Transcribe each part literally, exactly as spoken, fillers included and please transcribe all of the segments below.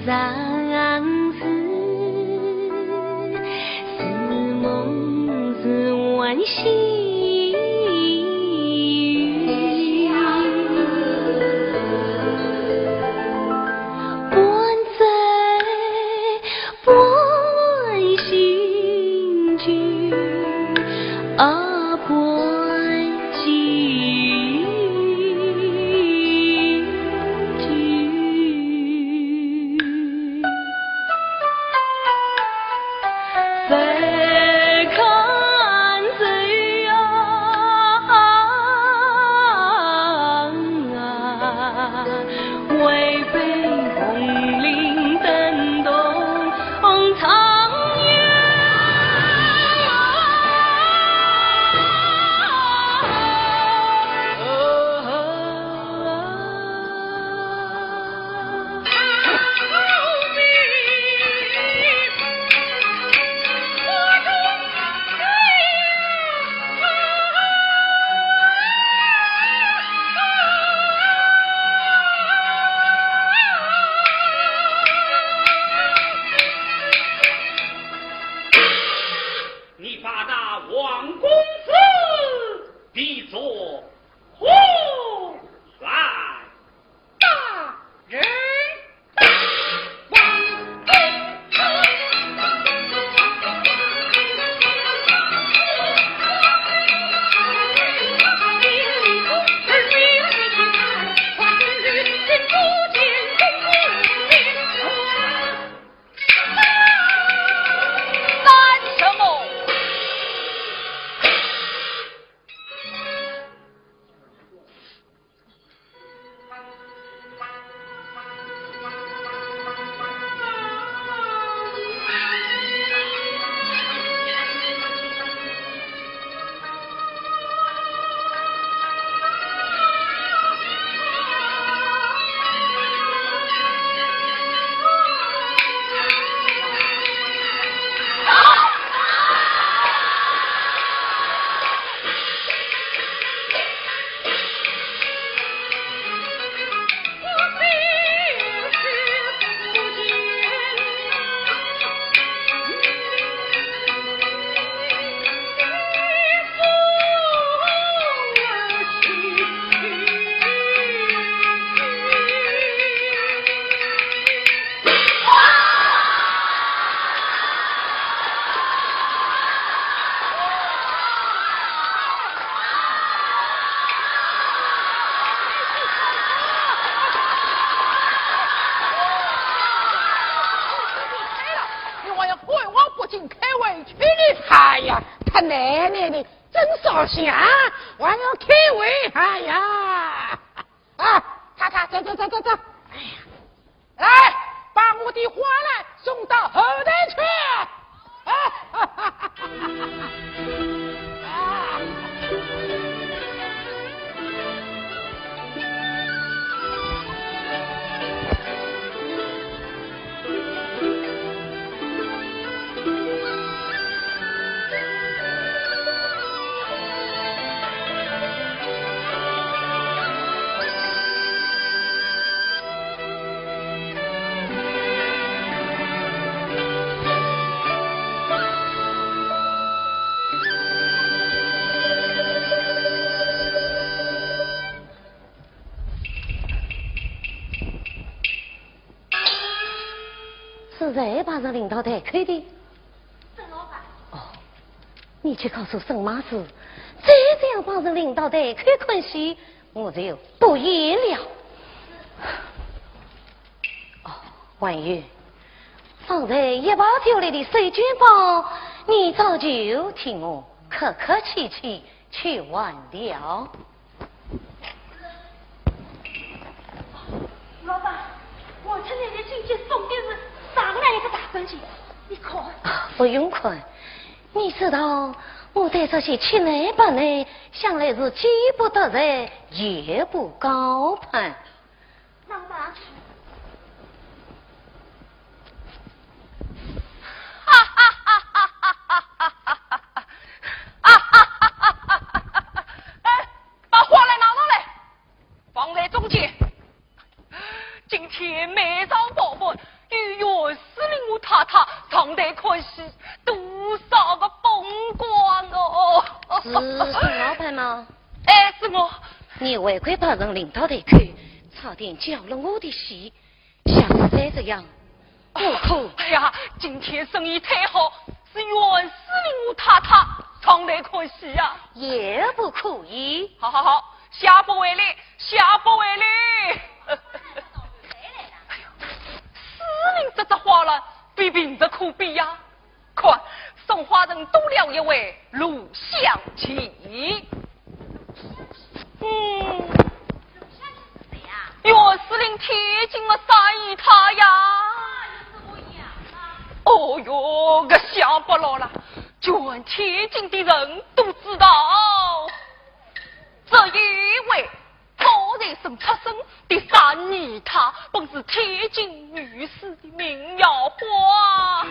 常思，似梦似幻醒。半醉半醒酒，啊，半醒酒。 谁看谁呀？未被红绫灯动长夜。 你把那王公子提作何来？大人。王公子。干什么？你还要开往北京开会去呢？哎呀，他奶奶的，真烧香，还要开会，哎呀！啊，他他走走走走走，哎呀，来，把我的花篮送到后台去。啊，是谁把人领到台口的？沈老板。哦，你去告诉沈妈子，再这样把人领到台口看戏，我就不演了。哦，婉玉，方才一把酒里的水晶包，你早就替我客客气气 去还了。老板，我趁你的今天送的是啥个来一个大生意，你看。啊，不用看，你知道我对这些七奶八奶向来是见不得人，也不高攀。 老板。哎，把花篮拿上来，放在中间。今天梅宝宝宝与太太上台看戏，多少个风光哦！是，是老板吗？哎，是我。你违规把人领到台口，差点叫了我的戏，下次再这样，不可。哎呀，今天生意太好，是袁司令和太太上台看戏呀。也不可以。好好好，下不为例，下不为例。哎呀，司令这只花篮比瓶子可比呀。 看，送花人多了一位陆相奇。嗯，袁司令天津的三姨太呀。哦哟，我想不到了，全天津的人都知道。这一位 高材生出身的三姨太，本是天津女士的名校花。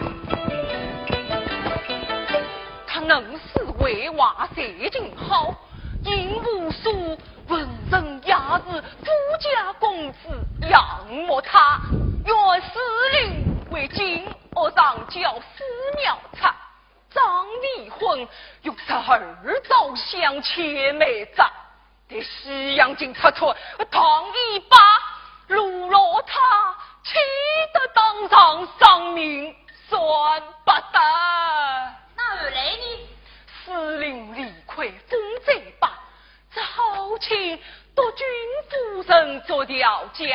她能诗会画，才情好，吟诗书，文人雅士，富家公子仰慕她。袁司令为京学上校司庙差，张丽婚又是二朝相欠妹子。 在西洋镜出出，唐一霸，鲁老太，气得当场丧命，算不得。那后来呢？司令理亏风灾罢，只好请督军夫人做调解，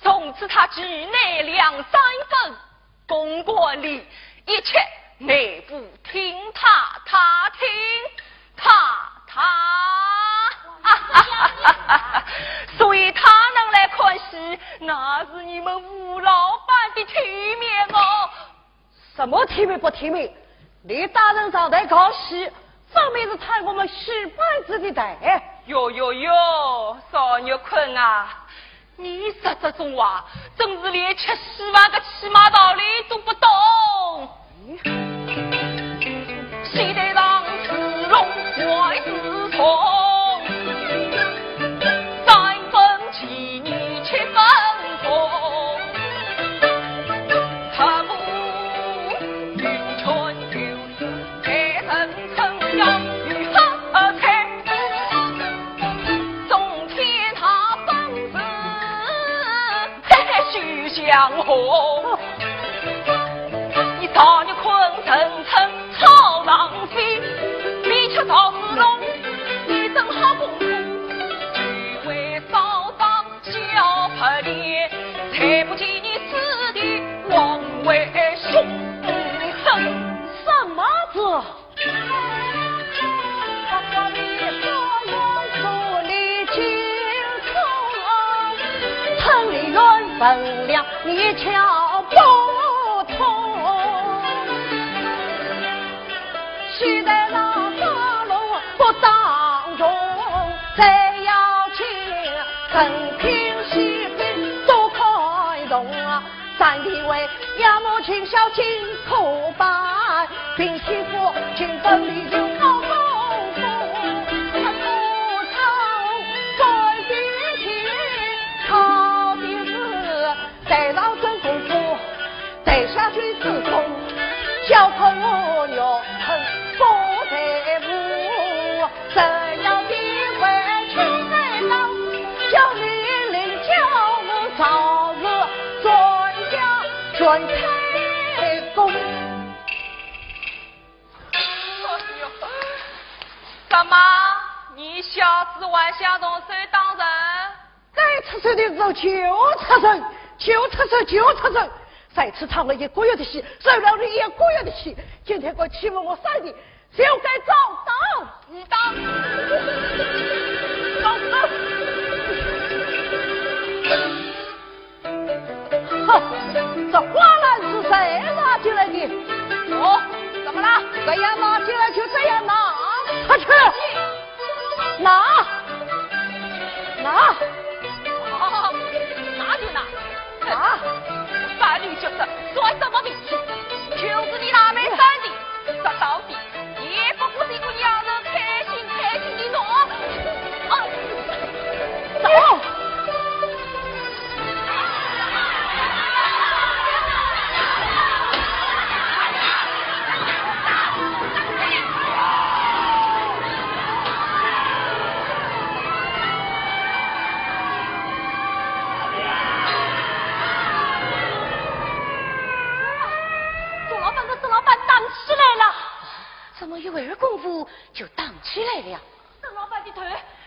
从此她局内两三分， 公馆里一切内部听太太，听太太。所以她能来看戏，那是你们吴老板的体面哦。什么体面不体面？你大人上台看戏，分明是拆我们戏班子的台。哟哟哟，邵玉坤啊， 你说这种话，真是连吃稀饭的起码道理都不懂。戏台上是龙还是虫，三分情义七分痛，他不有权有势，才人称扬与喝彩。 中天大本事，嘿嘿，许相和。你赵玉坤人称草浪飞，你吃赵子龙，你真好功夫，就会少当小白脸，才不及你师弟王伟雄。什么子？ 三弟为要么请小金可拜，并且父亲本里有高功夫，他可唱三边天，靠的是台上真功夫，台下就是功，小可我肉很不在乎，只要你回去再讲，叫你领教我赵氏传家传太公。哎呦，大妈，你小子还想动手打人？该出手的时候就出手，就出手，就出手。上次唱了一个月的戏，受了你一个月的气，今天敢欺负我三弟， 就该遭打。你打。哼，这花篮是谁拿进来的？哦，怎么了？这样拿进来就这样拿，快去！拿，拿。哦，拿就拿。拿。三女角色算什么名气？就是你那妹三弟，这到底 也不过是一个让人开心开心的侬。啊，走。来了？沈老板的头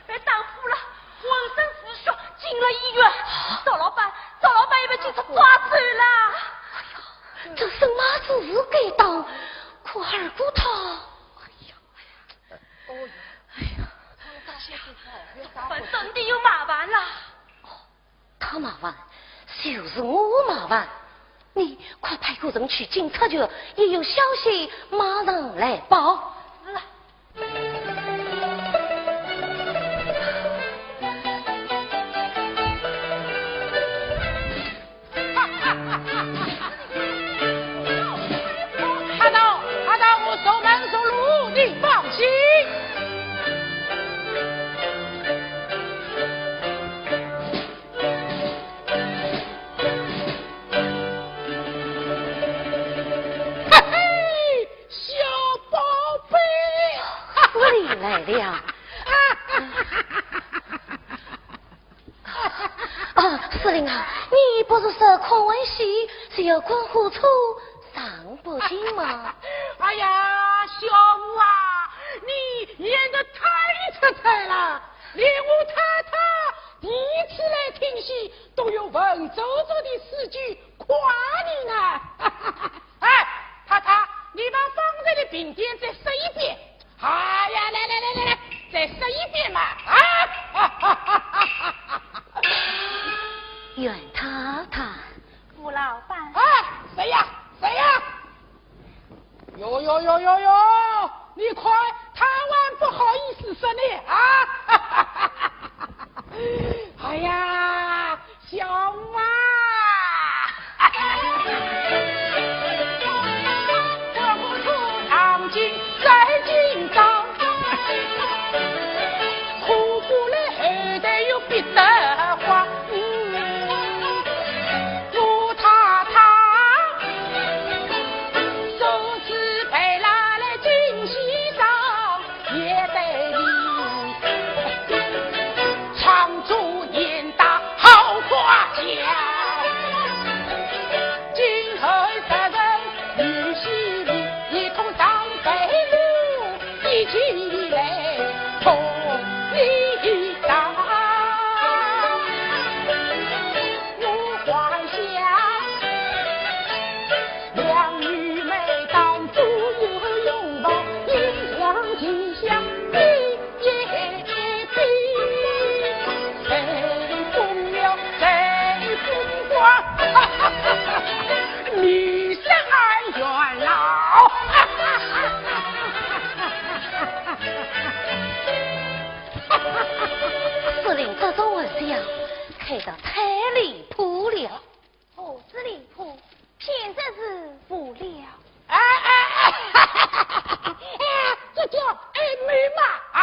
被打破了，浑身是血，进了医院。啊？赵老板，赵老板也被警察抓走了。哎呀，这沈妈子是该当，可二姑她……哎呀，哎呀，这真的有麻烦了。她麻烦，就是我麻烦。你快派个人去警察局，一有消息马上来报。是啊。阿道，阿道，我熟门熟路，你放心。嘿嘿，小宝贝。我来了。啊，司令啊，你不是说看完戏就要观火车上北京吗？哎呀，小吴啊，你演得太出彩了，连我太太第一次来听戏都有文绉绉的诗句夸你呢。哎，太太，你把方才的评点再说一遍。哎呀，来来来来来，再说一遍嘛！啊！袁太太。吴老板。哎，谁呀？谁呀？哟哟哟哟哟，你看，他还不好意思说呢啊！哎呀，小吴啊！司令这种玩笑开得太离谱了。 何止离谱，简直是无聊。哎哎哎，这叫爱美嘛啊！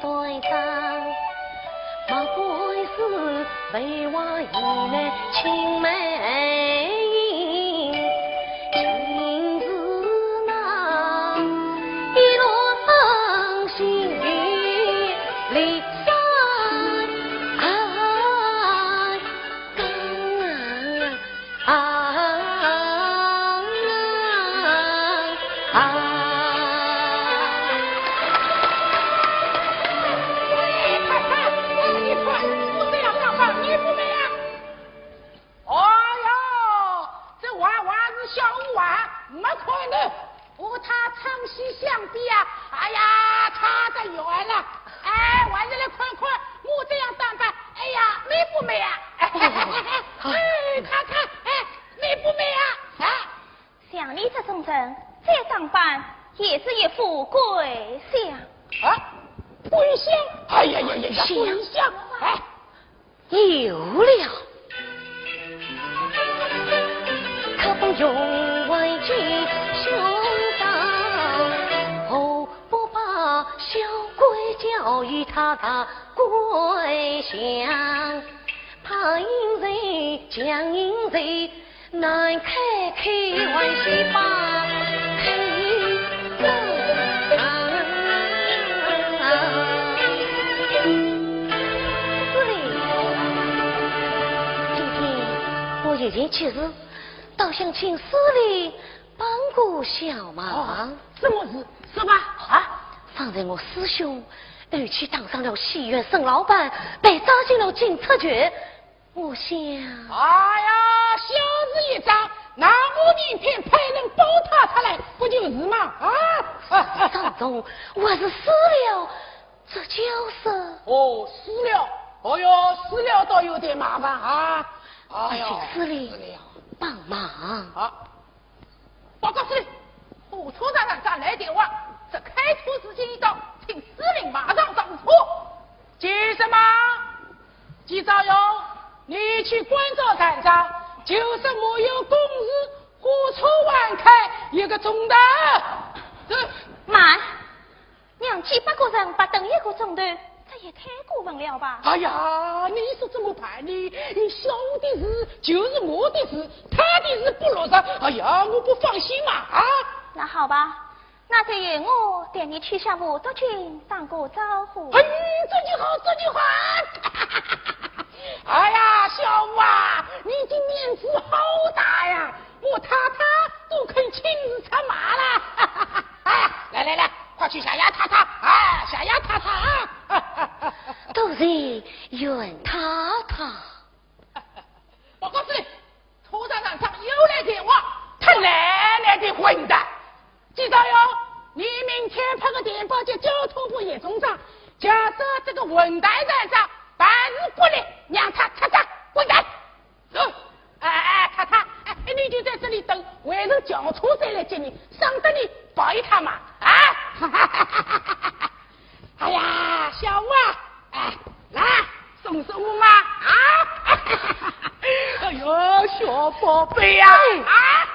对上，莫管是繁华以内青梅，今日那一路风行雨离散。哎，刚啊， 啊啊啊！哎，看看，你看，我这样打扮，你不美啊？哎呀，这娃娃是小五啊，没看头。我他唱戏相比啊，哎呀，差得远了。哎，我还是来看看我这样打扮，哎呀，美不美啊？哎，看看，哎，美不美啊？啊？ 像你这种人，再打扮也是一副鬼相。啊，鬼相？哎呀呀呀呀，鬼相！哎，有了。可不用为己胸大，何不把小鬼交与他打鬼相？怕因谁，将因谁， 难开口还是把口中。司令，今天我有件急事，倒想请司令帮个小忙。哦，什么事？说吧。啊？方才我师兄，而且打伤了戏院沈老板，被抓进了警察局。 我想，哎呀，小事一桩，那我明天派人保他出来，不就是嘛？啊？张总，我是死了，这就是。哦，死了。哦哟，死了倒有点麻烦啊。哎呀，请司令死了。帮忙。啊。 报告司令，火车站站长来电话，说开车时间已到，请司令马上上车。急什么？季兆勇，你去关照站长，就说我有公事，火车晚开一个钟头。这慢， 让几百个人白等一个钟头，这也太过分了吧？哎呀，你说怎么办呢？小五的事就是我的事，他的事不落实，哎呀，我不放心嘛，啊！那好吧，那就由我代你去向吴督军打个招呼。嗯，这就好，这就好。哎呀，小五啊，你的面子好大呀！ 我太太都肯亲自出马了。哎，来来来，快去谢谢太太，哎，谢谢太太啊。多谢袁太太。报告司令，车站站长又来电话，他奶奶的混蛋！季兆勇，你明天拍个电报给交通部叶总长，假设这个混蛋站长办事不力，让他出场，滚蛋！ 走。哎，哎，太太，哎，你就在这里等，晚上叫车再来接你，省得你跑一趟嘛，啊？哎呀，小五啊，哎，来，送送我嘛，啊？哎呦，小宝贝呀，啊？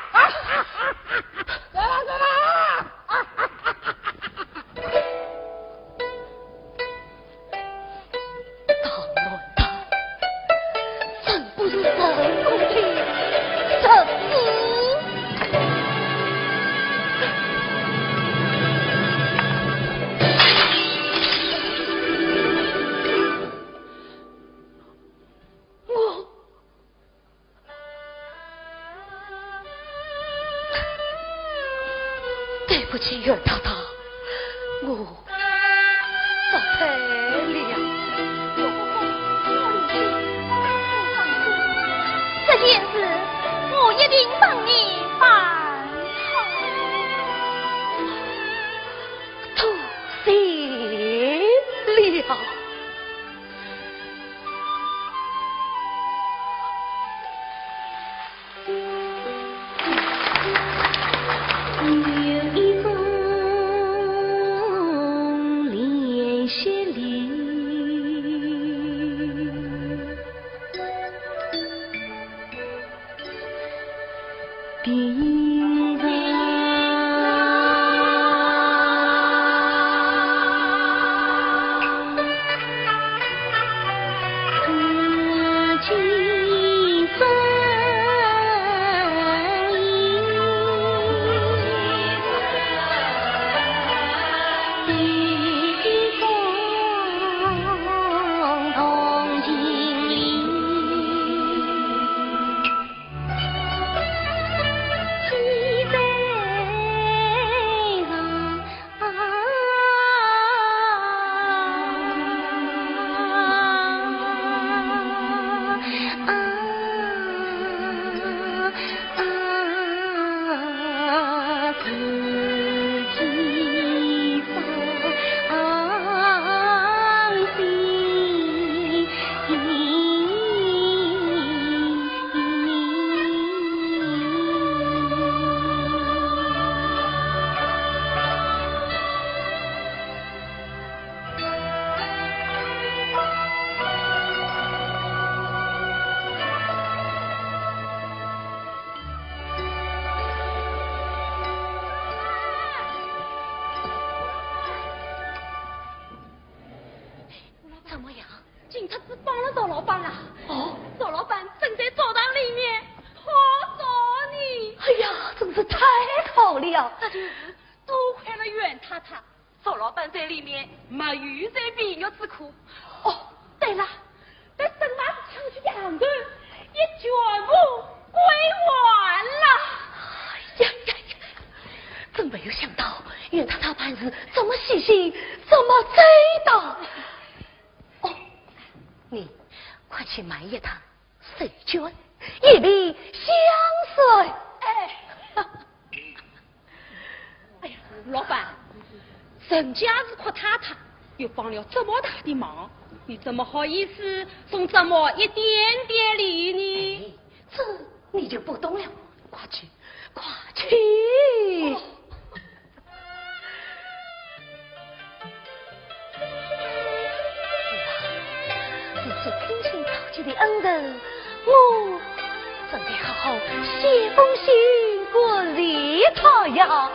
走了，走了。 大乱蛋，真不是人工的人质。我 对不起，袁太太，我失态了。这件事我一定帮你办好。多谢了。 有一种练习里，平常怎么样？警察子帮了赵老板了。哦，赵老板正在澡堂里面泡澡呢。哎呀，真是太好了。这就是多亏了袁太太，赵老板在里面没有这病院之苦。哦，对了，等沈大爷出去养狗，也全部归还了。哎呀呀呀！真没有想到袁太太办事这么细心，这么周到。哦，你快去买一沓手绢，一瓶香水。哎，哎呀，老板，人家是阔太太，又帮了这么大的忙，你怎么好意思送这么一点点礼呢？哎，这你就不懂了。快去，快去！哦。是啊，你这真心讨吉的恩人，我真得好好写封信感谢他呀。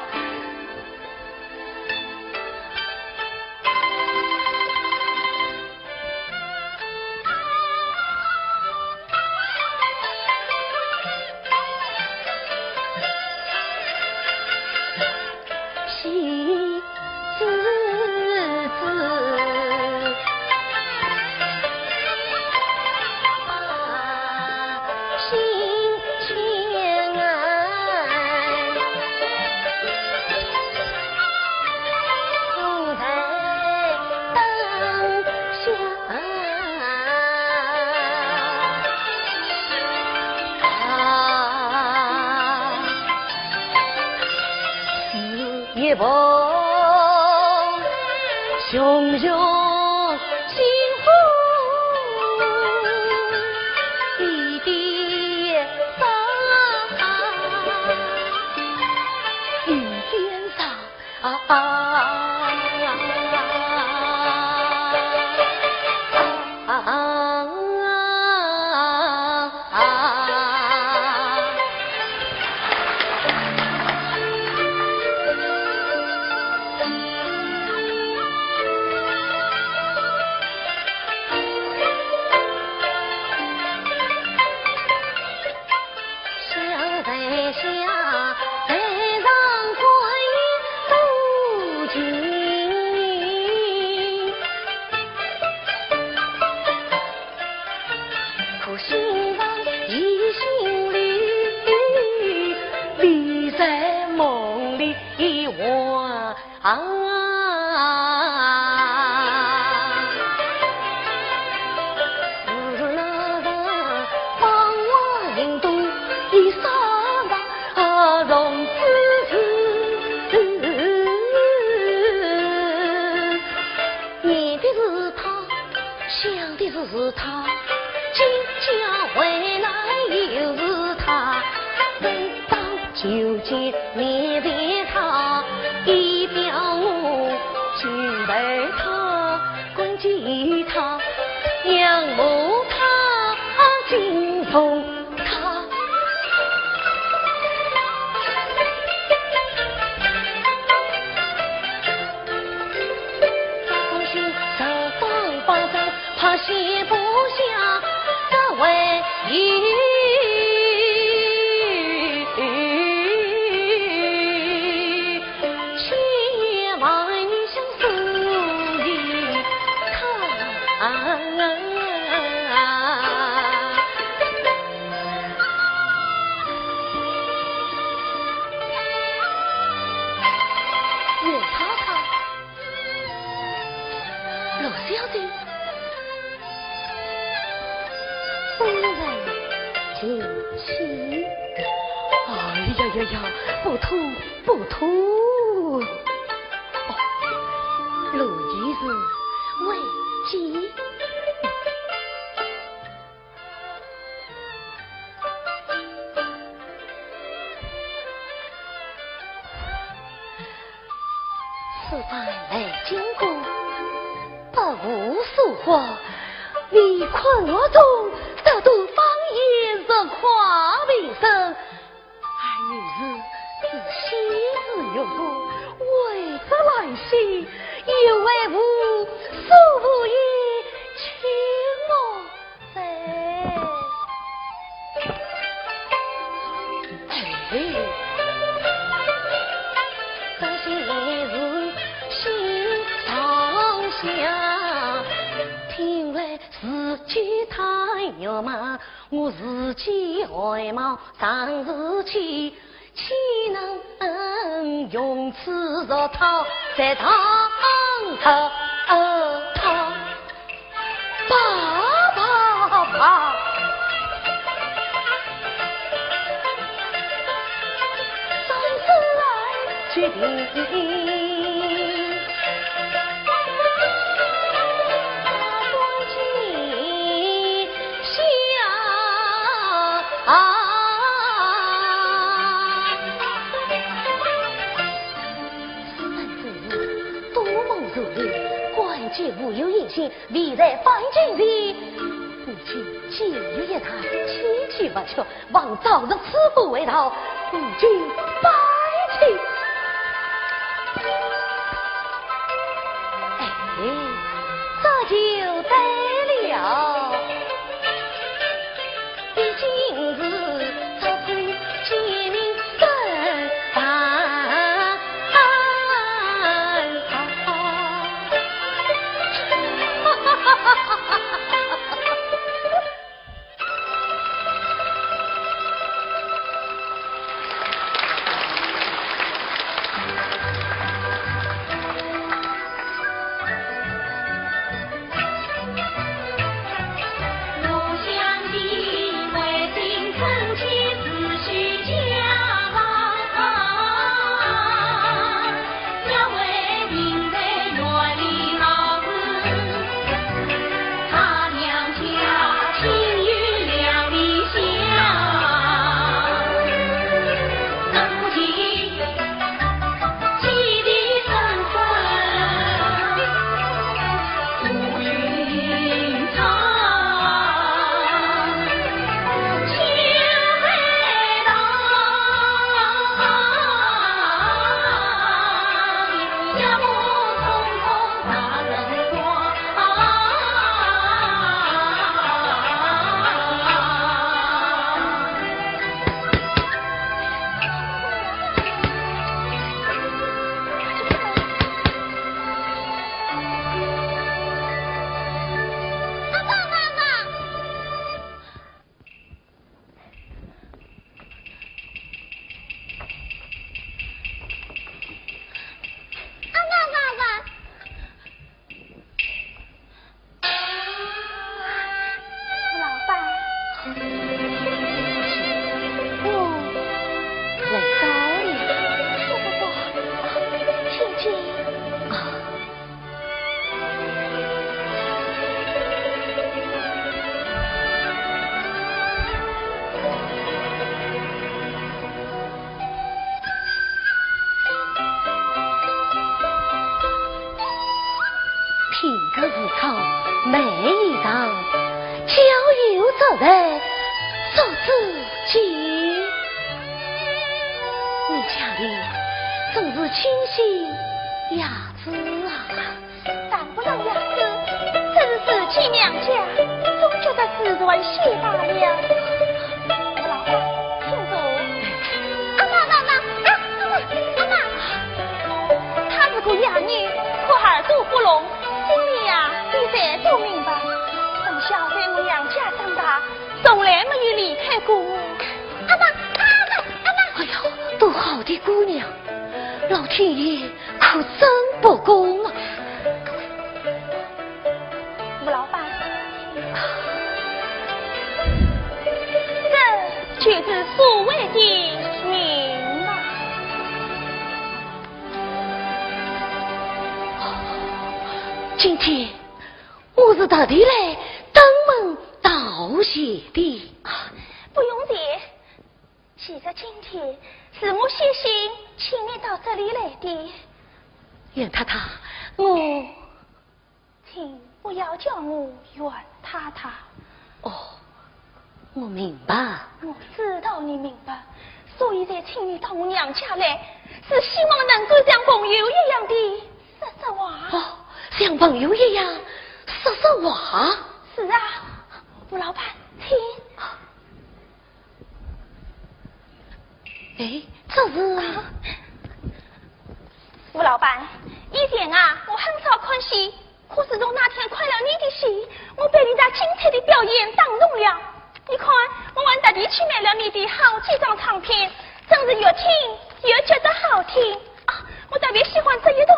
哎呀呀呀，不妥，不妥！哦，罗伊是为妻。 此番来进宫，不无所获，你困我中，得度方言，荣华名声。而你是自喜自乐故，为何来信？有为无所无言，自己太肉麻，我自己外貌上自欺，岂能用此俗套，再当他？啪啪啪！上次来决定。 多蒙如你，关节无有音信，未在凡间时。如今酒有一坛，千奇百趣，望赵氏此番为道，与君拜请。哎，这就对了。 吴老板。哦，来早了。不，不，不，请进。啊。 品格如初，美意长，交友之人，足之见。你家里真是清新雅致啊。 谈不上雅致，只是自己娘家，总觉得自然些罢了。吴老板，请坐。阿妈，阿妈，啊，阿妈，阿妈，她是个哑女，可耳朵不聋，心里呀，比谁都明白。从小在我娘家长大，从来没有离开过我。阿妈，阿妈，阿妈。哎呀，多好的姑娘，老天爷 可真不公啊！吴老板，这就是所谓的命啊！今天我是特地来登门道谢的。啊，不用谢。 其实今天是我写信请你到这里来的。袁太太，我……请不要叫我袁太太。哦，我明白。我知道你明白，所以才请你到我娘家来，是希望能够像朋友一样的说说话。哦，像朋友一样说说话？是啊，吴老板，请。 哎，这是……啊，吴老板，以前啊，我很少看戏，可是从那天看了你的戏，我被你那清真是又轻又觉得好听啊！我特别喜欢这一段。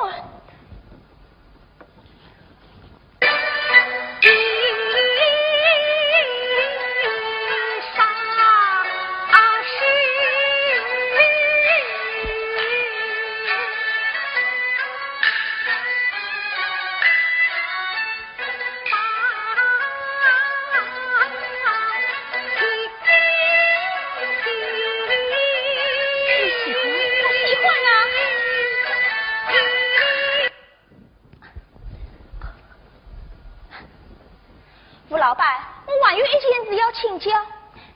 喜欢啊！吴老板，我还有一件事要请教。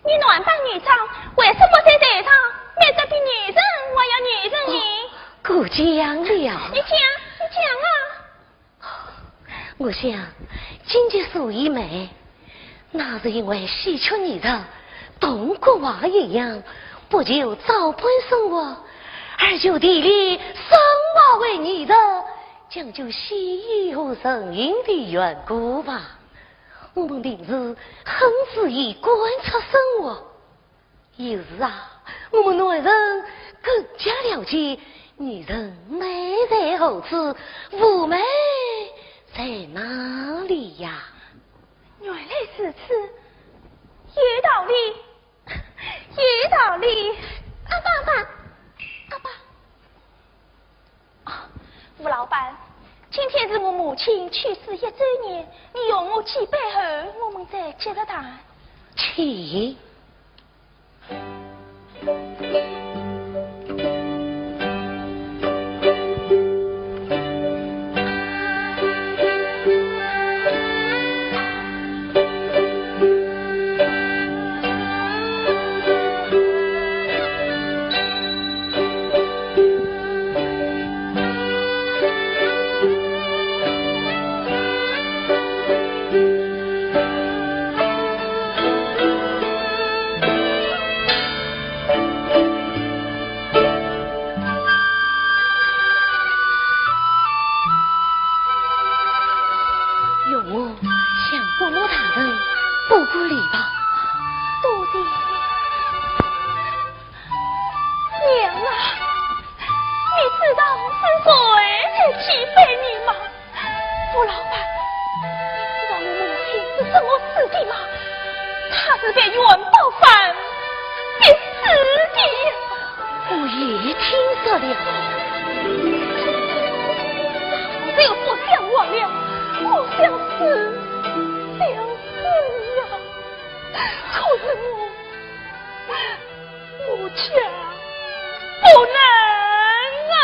你男扮女装，为什么在台上扮得比女人还要女人呢？过奖了。你讲，你讲啊！ 我想，今日所以美，那是因为戏曲艺术同国画一样，不求照搬生活，而求提炼生活为艺术，讲究细腻和神韵的缘故吧。我们平时很注意观察生活， 有时啊，我们男人更加了解女人美在何处，妩媚在哪里呀。原来如此，有道理，有道理。阿爸，阿爸，阿爸。 啊，吴老板，今天是我母亲去世一周年，你容我去拜候，我们再接着谈。请。 容我向伯母大人拜个礼吧。多谢。娘啊，你知道是谁在祭拜你吗？吴老板，你知道我母亲是怎么死的吗？她是被袁宝藩逼死的。 我也听说了。这个不像话了，不像话，不像话啊！可是我，我却不能啊！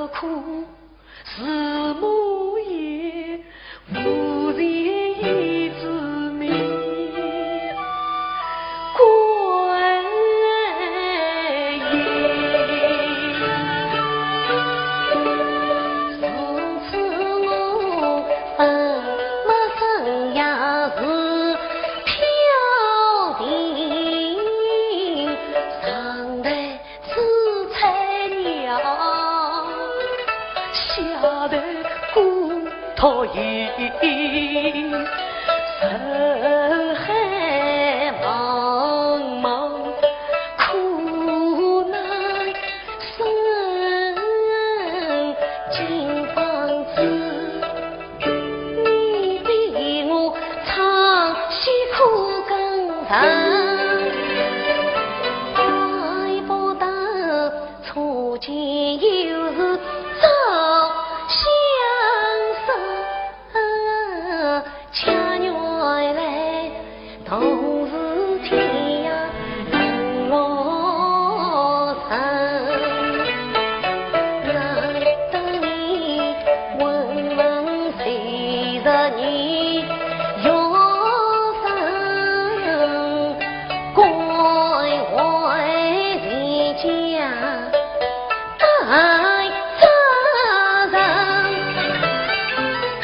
苦，慈母也，无情义之名，官也。从此我分么生涯是飘零，上台 紫菜鸟，下得孤独影，人海茫茫，苦难深，今方知。 你比我唱戏苦更长，怪不得初见又是照相生，恰原来 同是天涯沦落人，难得你问问谁是你学生，关怀人家。 爱这人，难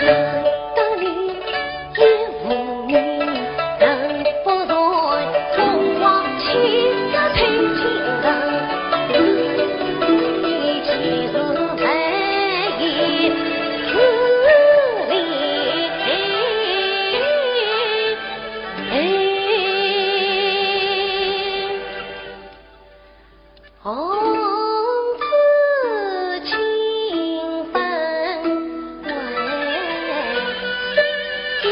得你也无名，人不在，风华千家推亲人，你岂是白衣之恋？ 红紫金分为一。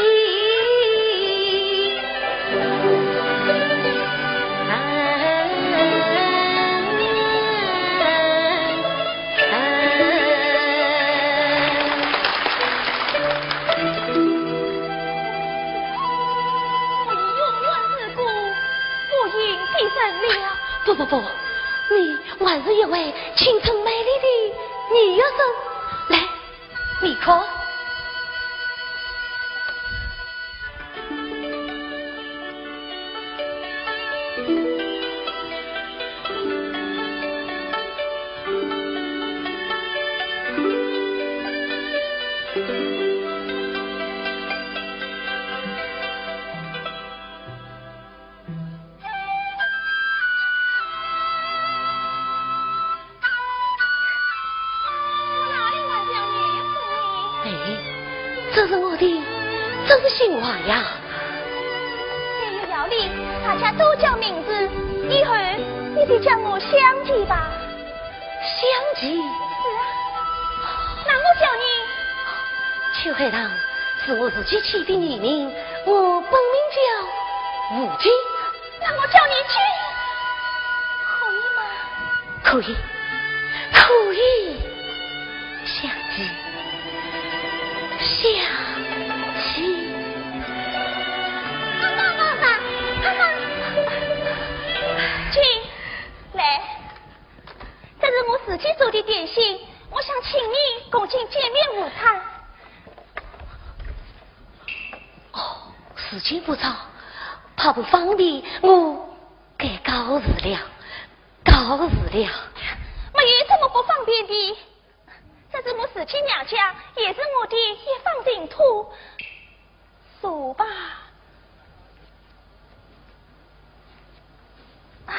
不应永远自顾，不应别人了。不不不，你 还是一位青春美丽的女学生。来，你看。 我哪里还叫你学生呢？哎，这是我的正姓王呀。现有要领，大家都叫名字，以后你就叫我香姐吧。香姐？是啊，那我叫你？秋海棠是我自己起的艺名，我本名叫吴姐。 那我叫你姐，可以吗？可以，可以，香姐，香姐。阿妈，阿妈，阿妈。请，来，这是我自己做的点心，我想请你共进见面午餐。 哦，时间不早，怕不方便，我该告辞了，告辞了。没有什么不方便的，这是我自己娘家，也是我的一方净土。坐吧。 啊，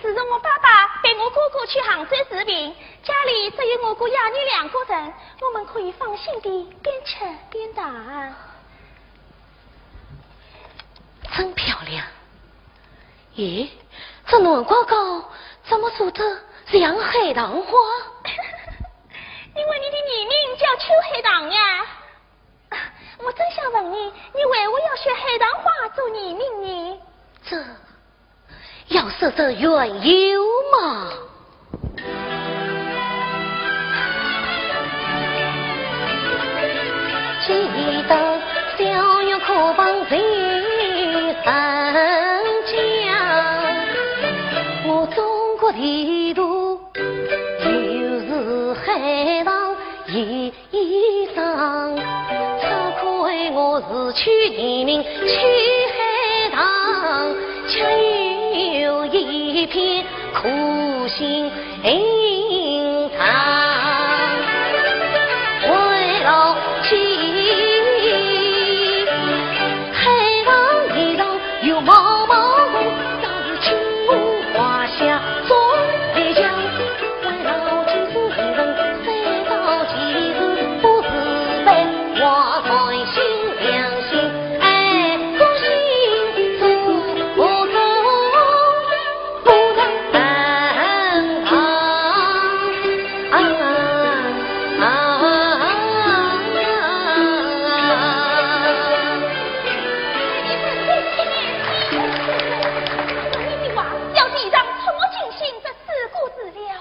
自从我爸爸陪我哥哥去杭州治病，家里只有我和爷娘两个人，我们可以放心地边吃边谈。真漂亮。咦，这暖糕糕怎么做得像海棠花？因为你的艺名叫秋海棠呀。 我正想问你，你为何要选海棠花做艺名呢？这要说这缘由嘛。记得小学课本第三讲，我中国地图就是海衣裳，初看我是去年明去海棠，却有一片苦心隐藏。为了去海棠衣裳又毛毛红，倒是青红花下总得讲。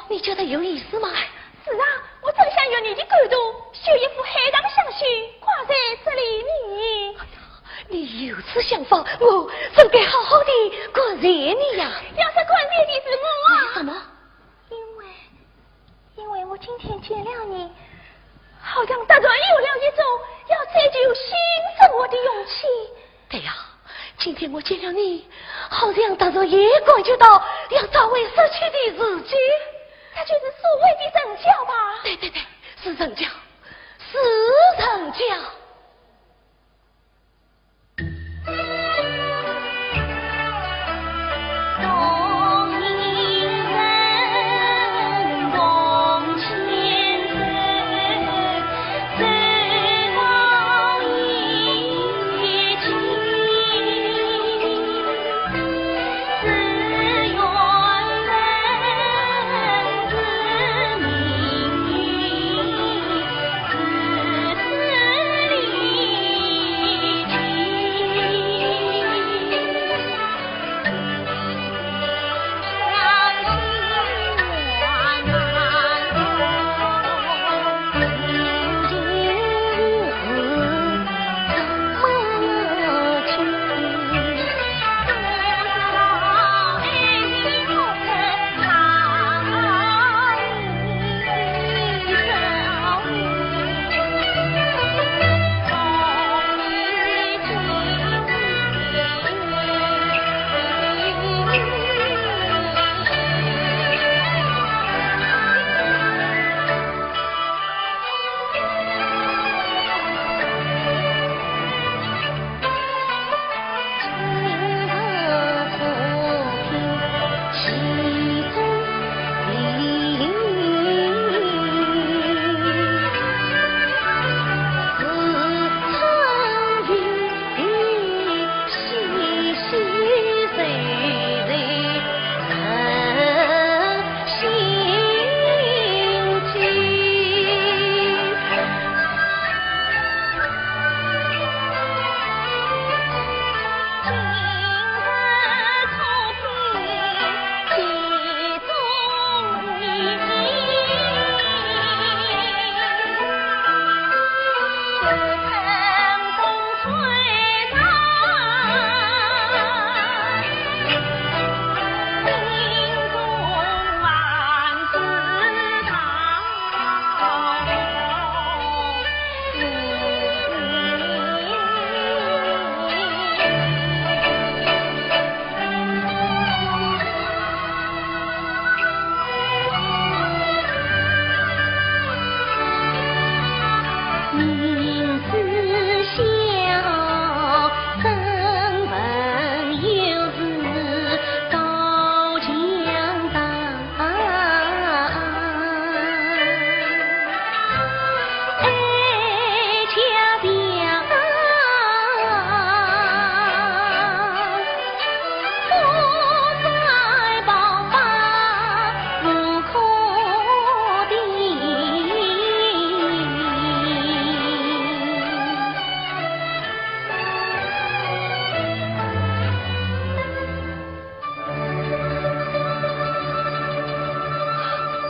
你觉得有意思吗？ 是啊，我正想用你的感动，绣一幅海棠香薰，挂在这里呢。哎呀，你有此想法，我真该好好地感谢你呀。要说感谢的是我啊。为什么？因为，因为我今天见了你，好像突然有了一种要追求新生活的勇气。 对呀，今天我见了你，好像突然也感觉到要找回失去的自己。那就是所谓的成交吧？对对对，是成交，是成交。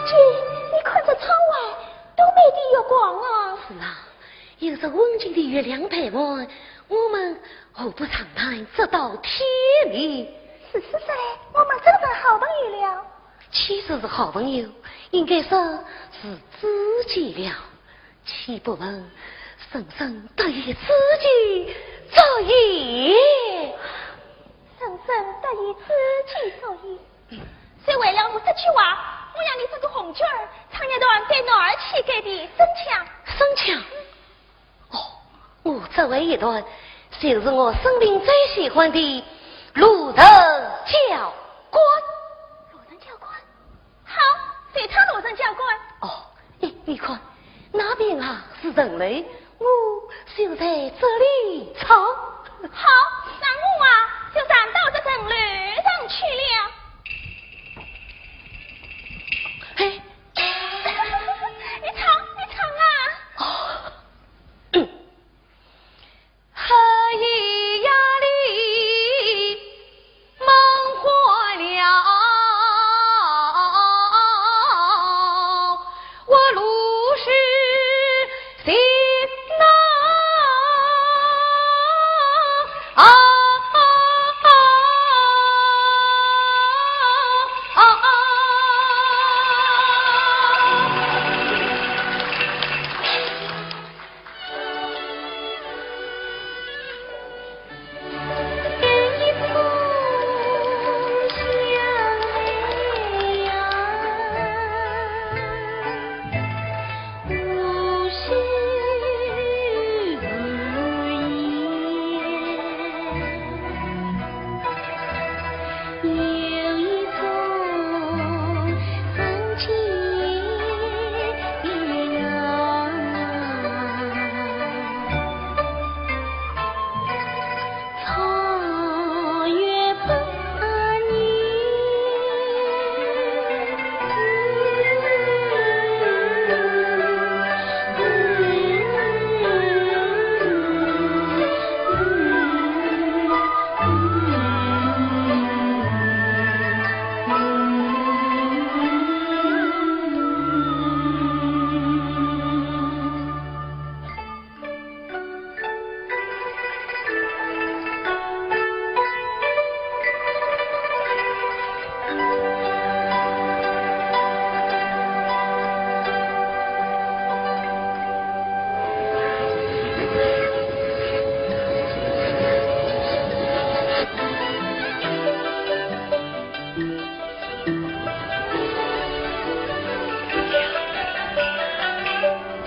姐，你看这窗外，多美的月光啊！是啊，有着温情的月亮陪伴，我们何不长谈直到天明？如此说来，我们真成好朋友了。岂止是好朋友，应该说是知己了。岂不闻人人得意知己足矣？人人得意知己足矣。就为了我这句话，我让你这个红角儿唱一段对男儿气概的生腔。生腔？哦，我这回一段，就是我生平最喜欢的《路人交关》。路人交关？ 好，随唱《路人交关》。哦，哎，你看，那边啊是城楼，我就在这里唱。好，那我啊就站到这城楼上去了。哎，你唱，你唱啊。哦。 黑夜里梦花了，我如是醒啊，啊，啊，啊。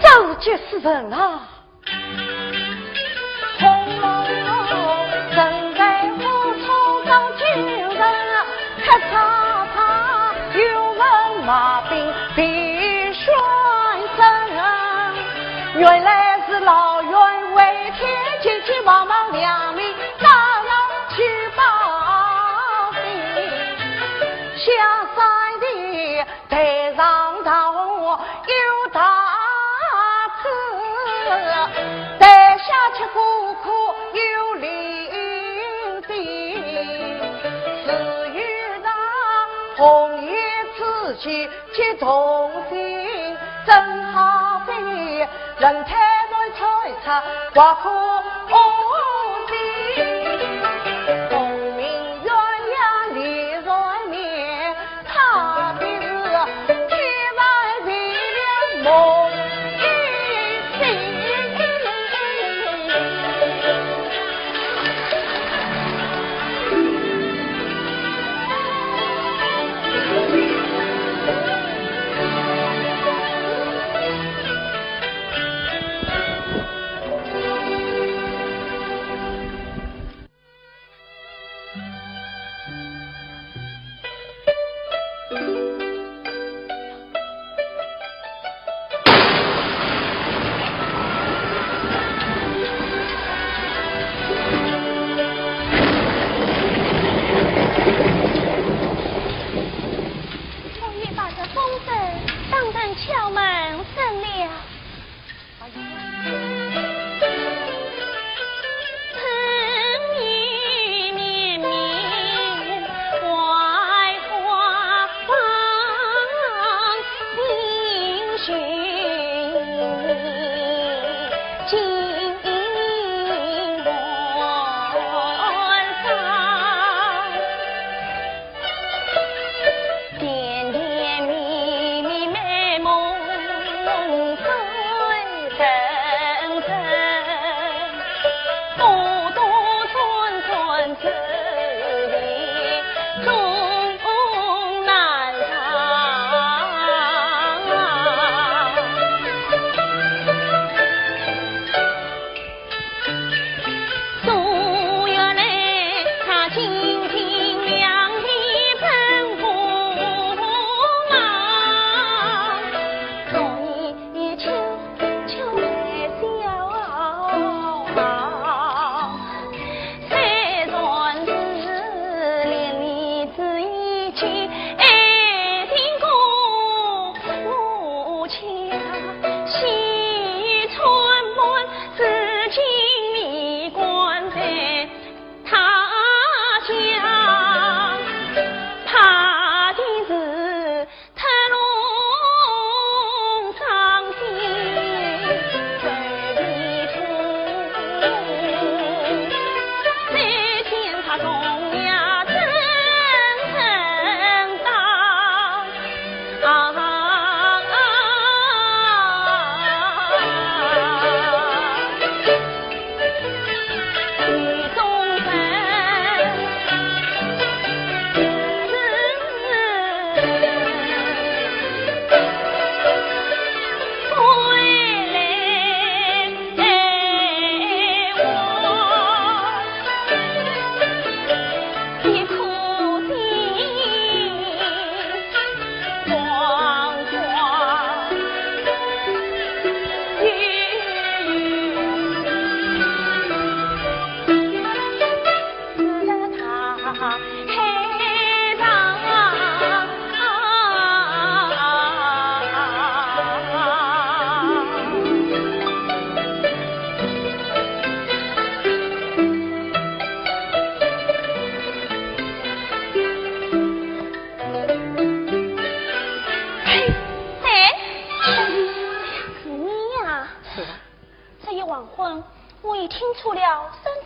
召集世人啊！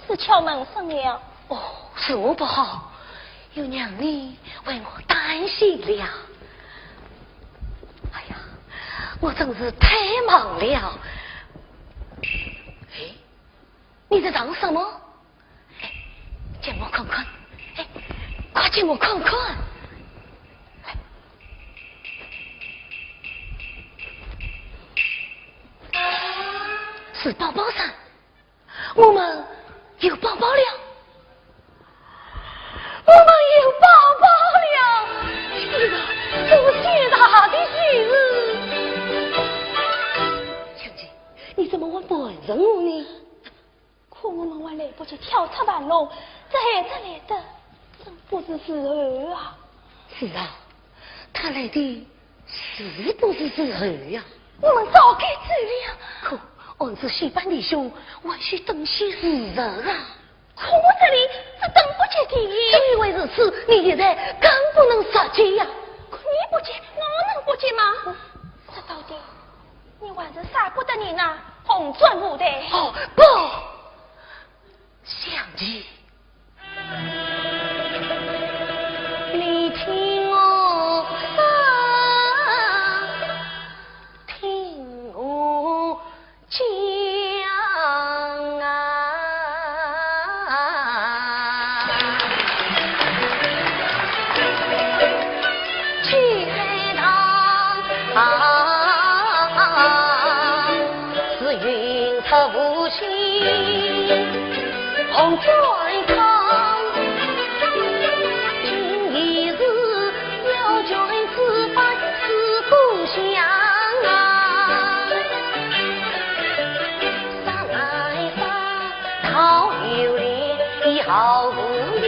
是敲门声了。哦，是我不好，又让你为我担心了。哎呀，我真是太忙了。哎，你在忙什么？哎，借我看看。哎，快借我看看。哎，是包包噻。 我们有宝宝了，我们有宝宝了！天哪，这是天大的喜事！小姐，你怎么还瞒着我呢？可我们还来不及跳出樊笼，这孩子来得真不是时候啊！是啊，他来的 是不是时候呀？我们早该走了。可俺是戏班弟兄，还需等些时辰啊。可我这里是等不及的。正因为如此，你现在更不能着急呀。可你不急，我能不急吗？说到底，你还是舍不得你那红砖舞台。哦，不，想你 你听我说，听我讲啊。去海棠，是云出无锡。 红砖床，今夜是要卷纸板四顾香啊。山来山，桃又莲，好无意。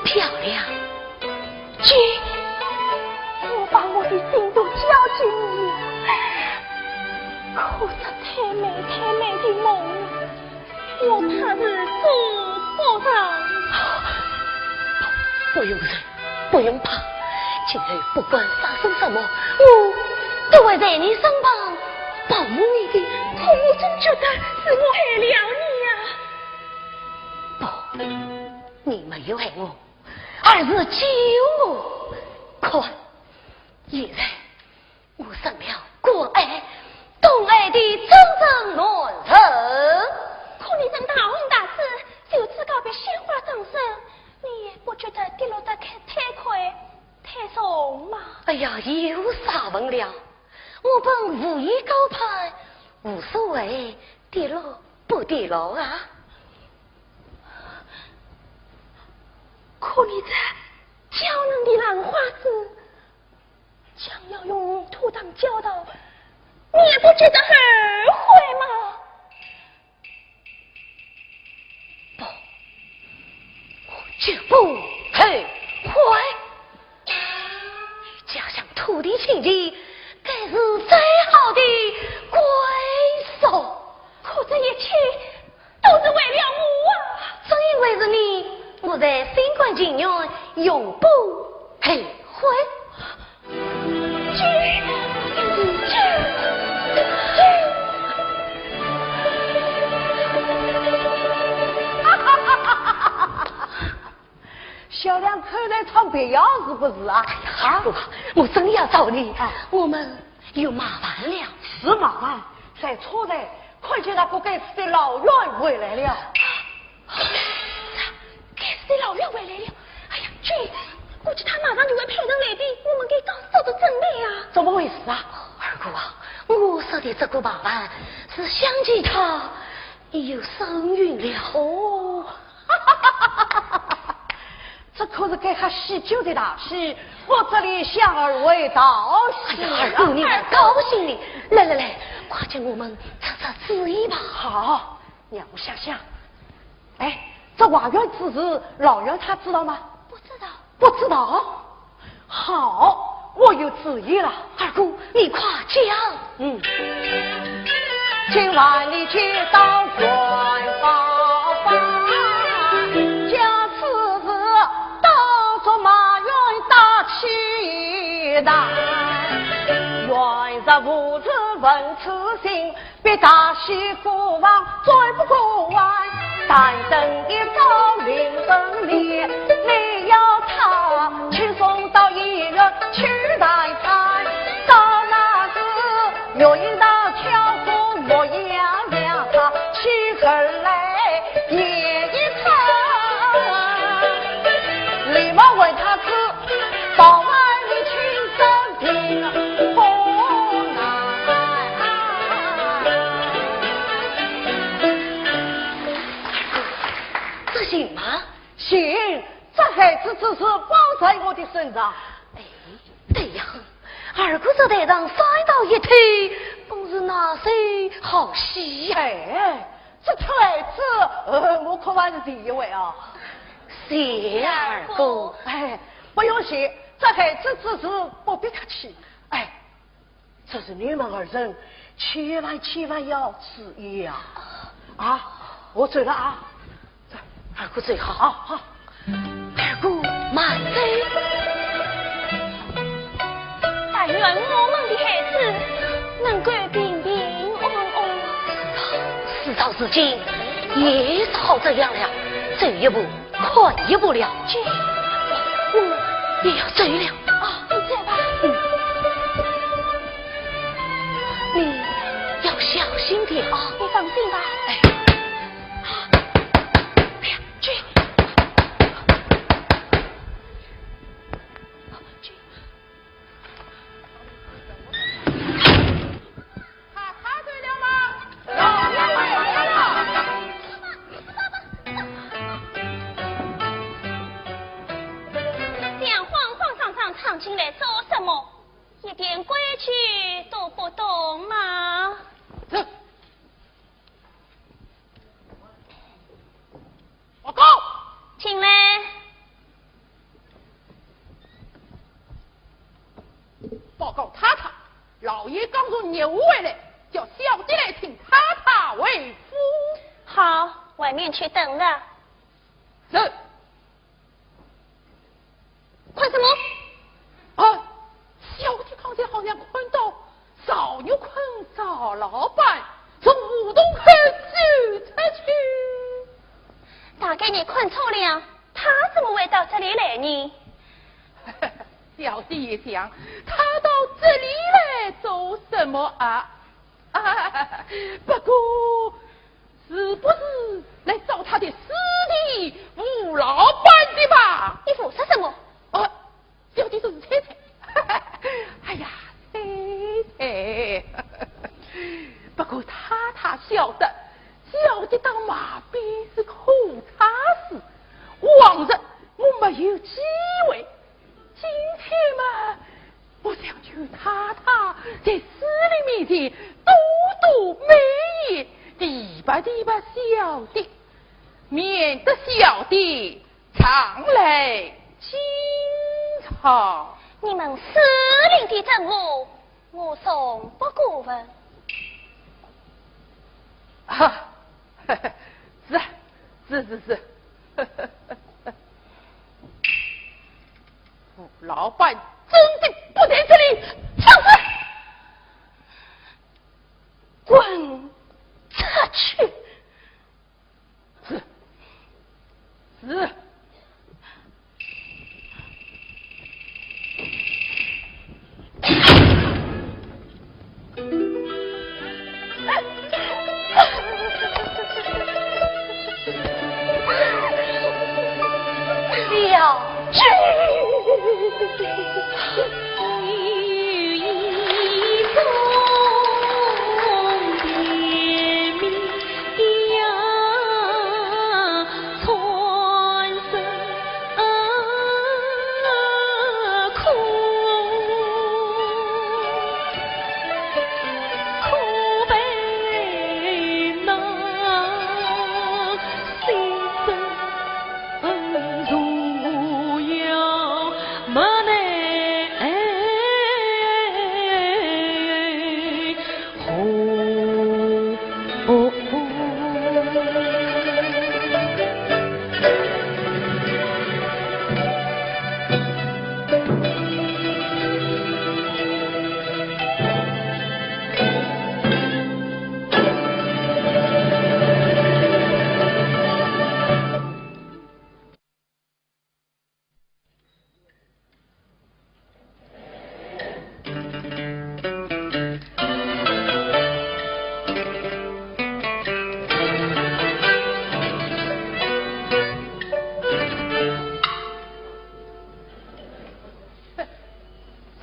漂亮。君，我把我的心都交给你了，可是太美太美的梦，我怕是做不到。不用愁，不用怕，今后不管发生什么，我都会在你身旁保护你的。可我总觉得是我害了你呀。不，你没有害我，而是救我。看，现在我成了关爱、懂爱的真正男人。可你这大红大紫，就只告别鲜花终身，你也不觉得跌落得太太快、太重吗？哎呀，又啥问了？我本武艺高攀，无所谓跌落不跌落啊。可你这娇嫩的兰花指，将要用土当浇倒，你也不觉得后悔吗？不，我绝不后悔。与家乡土地亲近，该是最好的归宿。可这一切都是为了我啊！正因为是你，我才心甘情愿，永不后悔。小两口在唱别样是不是啊？啊？我真要找你，啊。我们有麻烦了。是麻烦，在车站看见那个该死的老袁回来了。 该死的老袁回来了。哎呀，君，估计他马上就会派人来的，我们该当早做准备啊。怎么回事啊？二哥啊，我说的这个麻烦是想起他有身孕了。哦，这可是该喝喜酒的大喜，我这里向二位道喜啊。哎呀，二哥，你们高兴的。来来来，快请我们出出主意吧。好。 让我想想。哎，这外院之事，老袁他知道吗？不知道。不知道？好，我有主意了。二哥，你快讲。嗯。今晚你去到远方吧，将此事当作埋怨大气的。袁绍无事问此情， 必大喜过望，转不过弯。但等一朝临门里，你要他轻松到医院去待产。到那时，月影到巧妇模样，让他起身来验一看。立马为他治，保外你亲身听风啊。 这行吗？行，这孩子之事包在我的身上。哎，对呀，二哥这台上摔倒一推，本是哪些好戏呀？哎，这推子，呃，我可还是第一位啊。谢二哥。哎，不用谢，这孩子之事不必客气。哎， 这是你们二人千万千万要注意啊！啊，我走了啊。二哥走好。好，好。二哥慢走。但愿我们的孩子能够平平安安。事到如今，也只好这样了，走一步 看一步了。姐，我也要走了。啊，你走吧。嗯。你要小心点啊。你放心吧。哎。哎呀，姐。姐。 他他走了吗？老爷回来了。这样慌慌张张闯进来做什么？一点规矩都不懂吗？这我回来，叫小弟来请太太回府。好，外面去等着。走。看什么？啊，小弟刚才好像看到赵玉坤赵老板从胡同口走出去。大概你看错了，他怎么会到这里来呢？小弟也想，他到这里来做什么啊？啊，不过，是不是来找他的师弟吴老板的吧？你胡说什么？啊，小弟只是猜猜。哎呀，猜猜。不过太太晓得，小弟到外边是苦差事，往日我没有机会。今天嘛，我想求太太在师弟面前多多美言，提拔提拔小弟，免得小弟常来惊吵。你们师弟的任务，我从不过问。啊，是啊，是是是。吴老板真的不在这里。放肆！滚出去！是，是。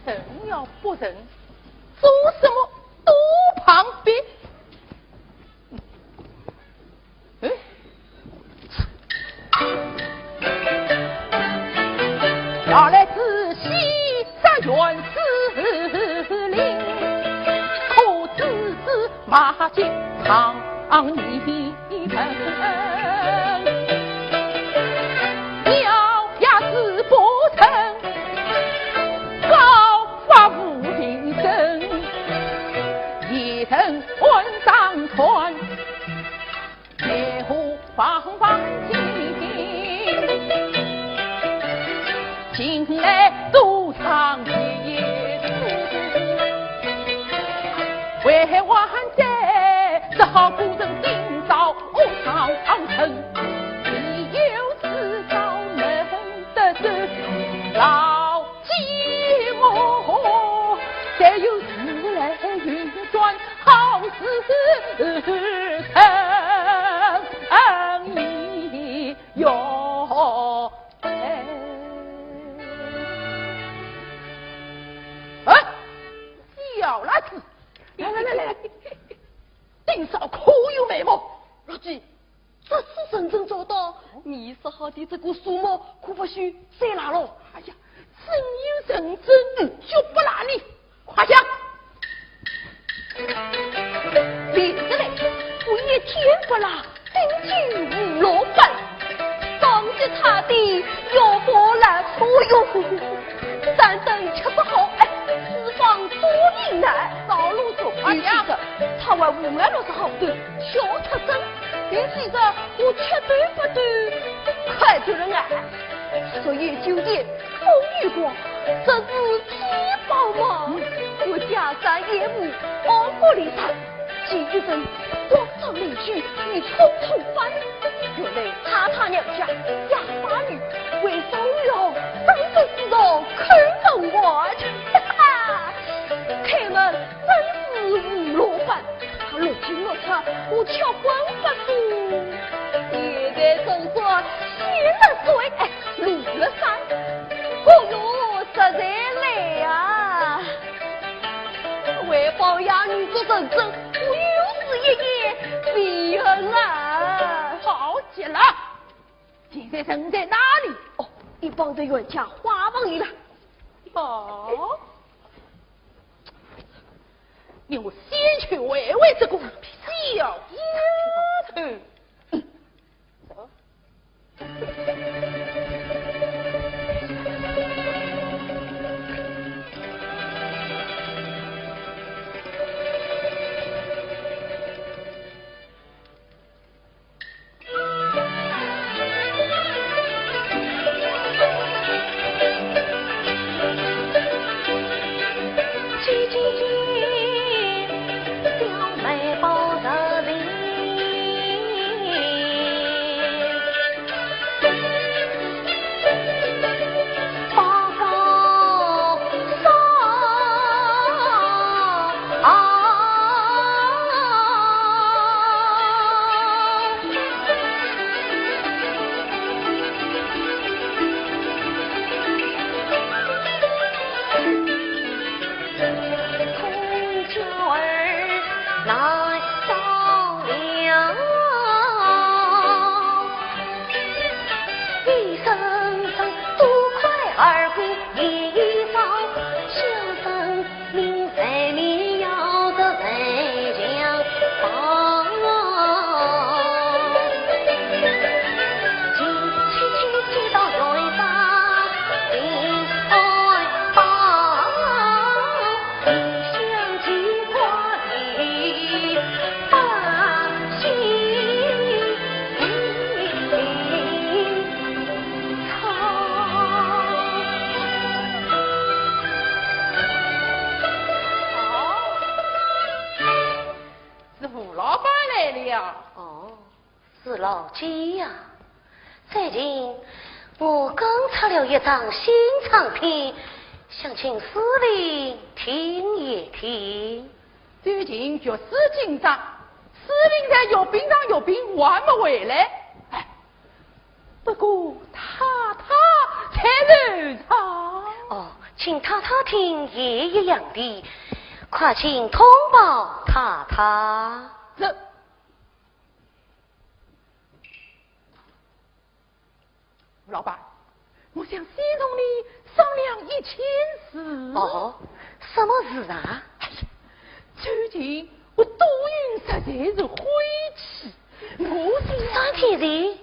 成要不成，做什么都旁边。哎，原来是西山院子里，可知是马街堂里。 摇呀是不成，高发无名声，一人万丈船，野火放放听，近来都唱一次，为还债，只好孤身顶到 我上城，只有自找门得走，老寂寞，才有时来运转好事成哟。哎，小辣子，来来来来来，顶上可有眉毛？老弟， 这次认真做到，你说好的这个数目可不许再拿了。哎呀，真有认真，就不拿你，快讲。李德来，我一天不拉，顶举吴老板，当着他的要不然，哦哟，三顿吃不好，哎，四方多一难，道路中呀，他还无聊了是好的，笑出声。你记得我吃对不对？快点了啊！所以酒店风雨光，真是天帮忙。我家山也无，熬过里山，几个人光照邻居，你冲冲翻。原来太太娘家下大雨，为少雨后，三十四道叩门外。哈哈，开门真是无落班。 他六进六出，我吃荤不素。现在正说喜了水，哎，露了山。哦哟，实在累啊！为保养女做认真，我又是一夜未眠啊。好极了，现在人在哪里？哦，一旁的冤家花房里了。哦。 你我先去喂喂这个小丫头。哦，是吴老板来了。哦，是老姐呀。最近我刚出了一张新唱片，想请司令听一听。最近局势紧张，司令在阅兵场阅兵，还没回来。哎， 不过太太在楼上。哦，请太太听也一样的，快请通报太太。这，吴老板，我想先同你商量一件事。哦，什么事啊？哎呀，最近我杜云实在是晦气，我想三天前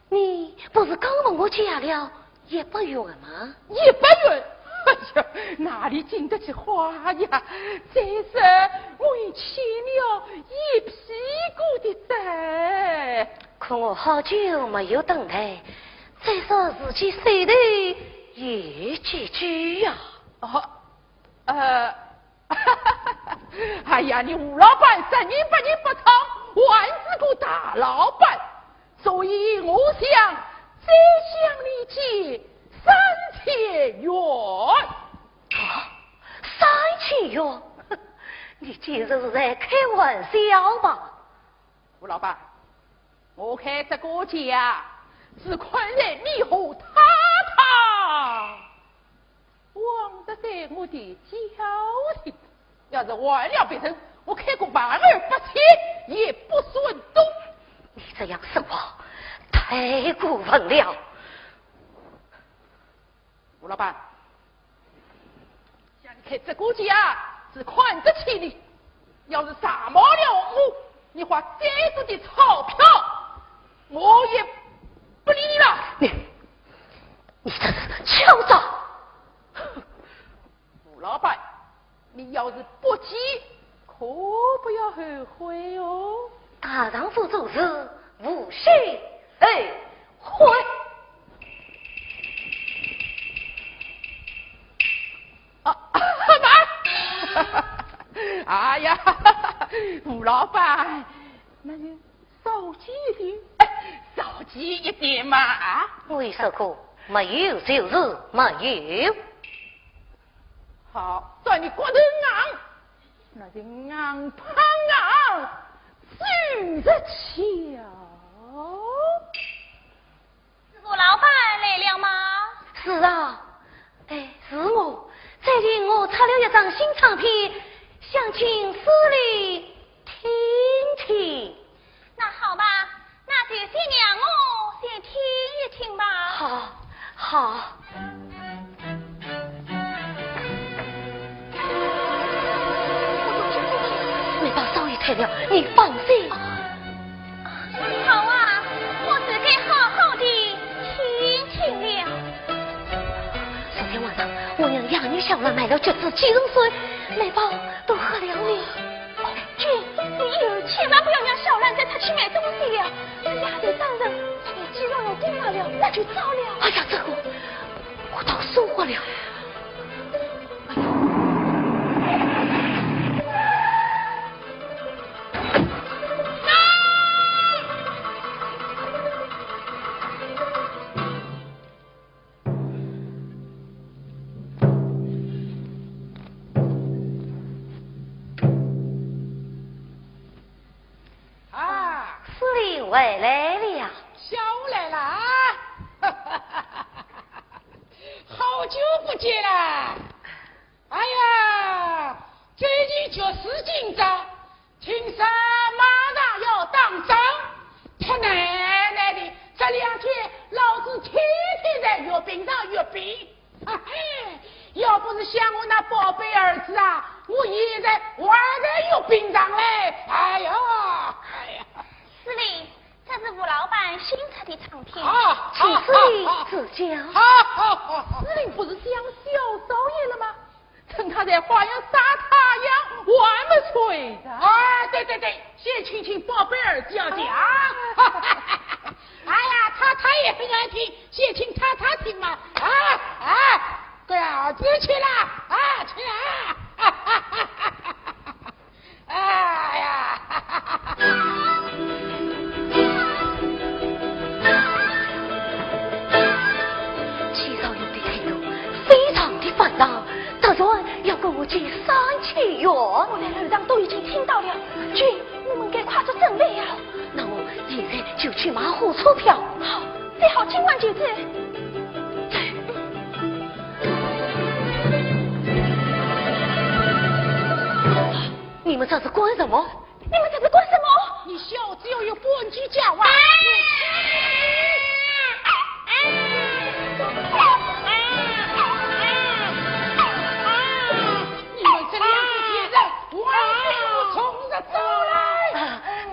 你不是刚问我借了一百元吗？一百元？哎呀，哪里经得起花呀？再说我已欠了一屁股的债。可我好久没有登台，再说自己手头有几句呀。哦，呃， 哎呀，你吴老板十年八年不唱，还是个大老板，所以我想再向你借三千元。啊，三千元？你简直是在开玩笑吧？ 吴老板，我开这个价，是看在你和太太望着在我的交情。要是换了别人，我开个万二八千也不算多。你这样说话太过分了。 吴老板，像你开这个价，是看得起你。要是上瞒了我，你花再多的钞票，我也不理你了。你，你这是敲诈！吴老板，你要是不借，可不要后悔哦。大丈夫做事，无需后悔。啊，慢！哎呀，吴老板，那个 少吃一点，哎，少吃一点嘛，啊？我说过，没有就是没有。好，照你骨头硬，那就硬碰硬，走着瞧。吴老板来了吗？是啊， 哎，是我。最近我出了一张新唱片，想请司礼听听。那好吧，那就先让我先听一听吧。好，好。梅宝少爷退了，你放心。 好啊，我自该好好地听听了。昨天晚上，我让哑女小兰买了几只寄人参，梅宝都喝了呢。君，你以后千万不要让小兰再出去买东西了。这丫头伤人，她的肌肉要筋麻了，那就糟了。哎呀，这个，我倒说过了。 啊，司礼回来了。小兰来了啊！好久不见啦！ 哎呀，最近局势紧张，听说马上要打仗，他奶奶的，这两天老子天天在月饼上月饼。嘿嘿，要不是想我那宝贝儿子啊，我现在还在月饼上嘞。哎呀，哎呀。司礼，这是吴老板新出的唱片。啊，请司礼指教。好，好，好，好。司礼不是想小少爷了吗？ 趁他在花园晒太阳，还没睡着。啊，对对对，先请请宝贝儿子要讲。哎呀，他他也很爱听，先请他他听嘛。啊，啊，对啊，儿子去了，啊，去了。哎呀， 钱少爷的态度非常的反常，突然要跟我借三千元。我在楼上都已经听到了。君，我们该快速准备呀。那我现在就去买火车票。好，最好今晚就走。走。你们这是干什么？ 你们在这干什么？你小子要有半句讲话。你们这两个贱人，还给我冲着走来！啊，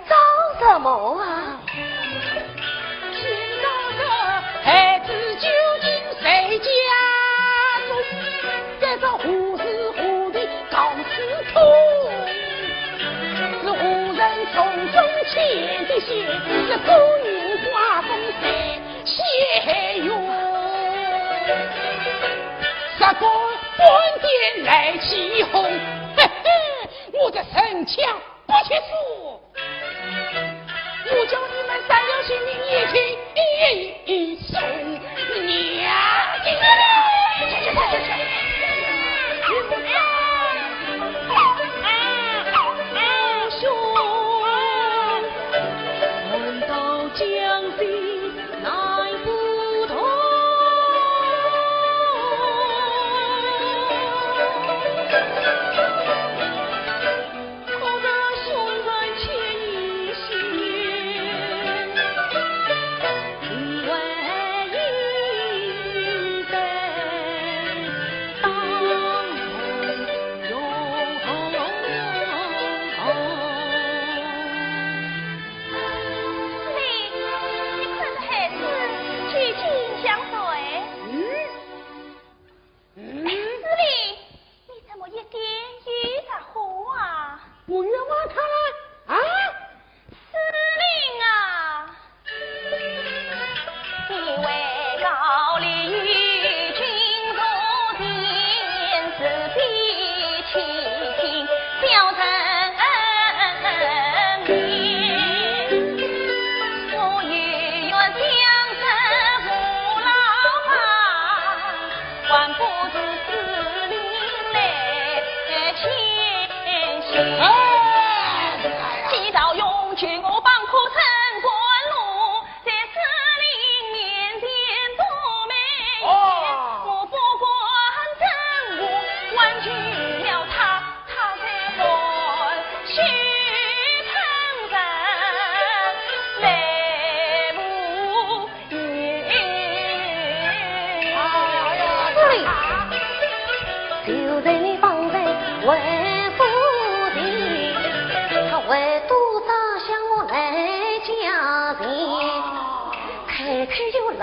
走什么啊？ 孩子究竟在家中，该着何时何地告辞通？是何人从中牵的线？是故人刮风谁写哟？十个半点来起哄，嘿嘿，我的神枪不去数。 我叫你们三条性命也听一送娘的。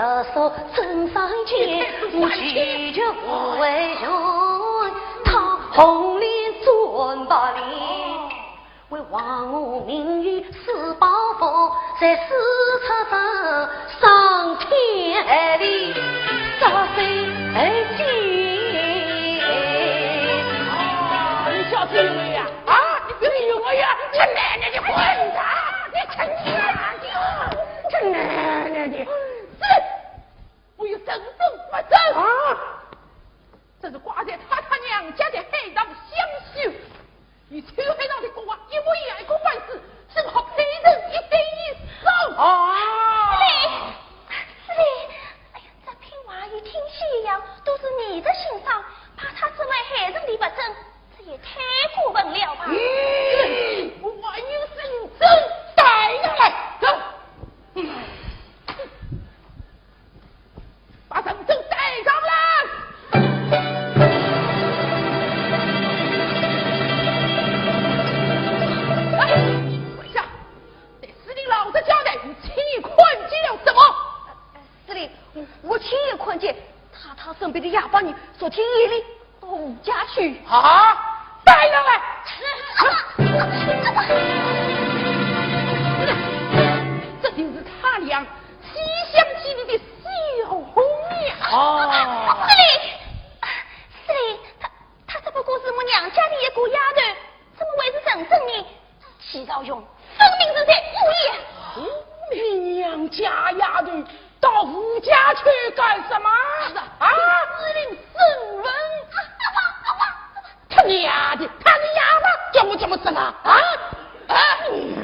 呃，说正三千，我祈求无为人，他红脸转白脸，为亡我名誉四百万，在四出山上天里，这谁而见？啊，你小子有为呀！啊，你有为呀！这奶奶的混蛋！你这娘的，这奶奶的！是，我有人证物证啊！这是挂在太太娘家的海上的香绣，与秋海上的国王一模一样，一个款式，正好配成一对一双。啊！司礼，司礼，哎呀，这品华与听戏一样，都是你的欣赏，把它称为海上的物证，这也太过分了吧？嗯，我还有人证，带上来。走。嗯。 把人证带上来。哎，跪下，对司礼老实交代，你亲眼看见了什么？司礼，我亲眼看见太太身边的哑巴女昨天夜里到吴家去。啊，带上来。这就是他娘 西厢记里的小红娘。哦。司礼，司礼，她，她只不过是我娘家的一个丫头，怎么会是人证呢？季兆雄分明是在胡言。你娘家丫头到吴家去干什么？是啊，啊？司礼审问。啊，阿爸，阿爸，阿爸。他娘的，他的哑巴，叫我怎么审啊？啊？啊？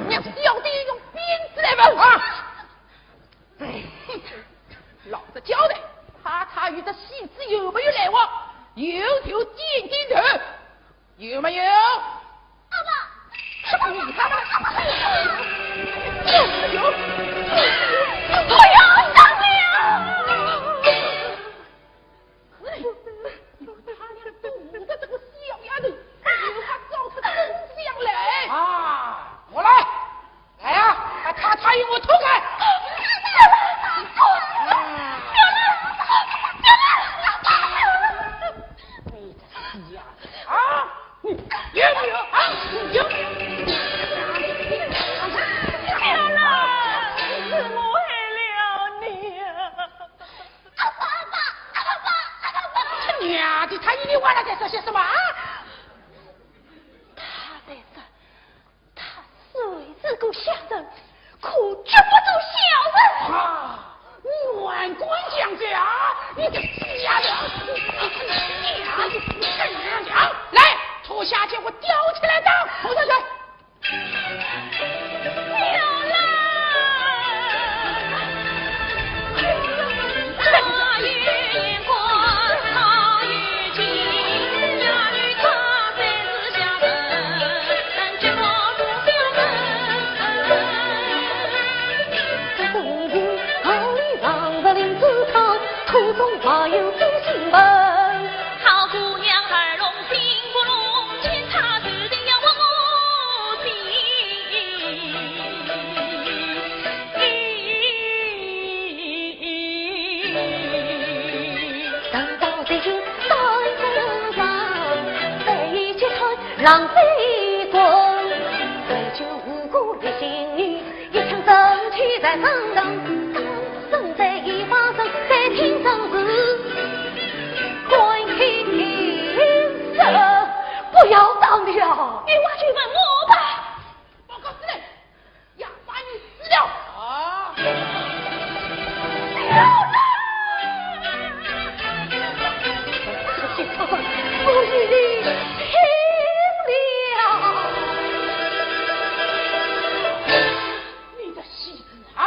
让小弟用鞭子来问啊！ 哎，老实交代，太太与这戏子有没有来往？有就点点头，有没有？阿爸，你看看，有没有？哎呀，大娘！ 哎，你看他那个肚子，这个小丫头，又怕招出真相来。啊，我来，来呀，把太太与我拖开。你这死丫头啊，你有没有啊？你有没有？娘啊，是我害了你啊！ 阿爸，阿爸，阿爸，阿爸！娘的，他一天晚上在说些什么啊？他在说，他虽是个下人，可绝不做小人。啊，你还敢讲这啊？你个死丫头！你，你，你，你，你，来，拖下去，我吊起来打！拖下去！ 不要打了！你快去问我吧。报告司令，哑巴女死了。啊！死了！我与你拼了！你这戏子啊！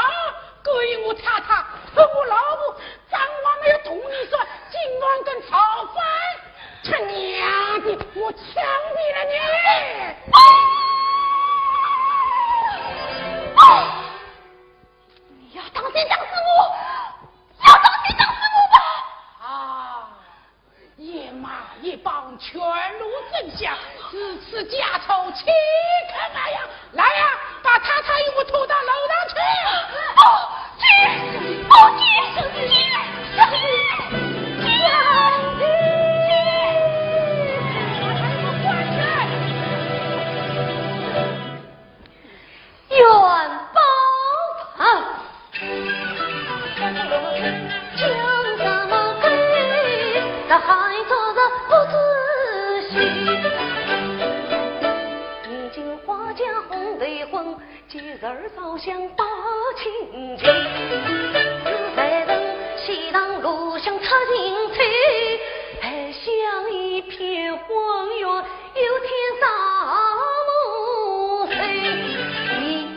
花家红头婚，节日烧香报亲情。自在人西塘路上出行去，还乡一片荒原，有天上路水，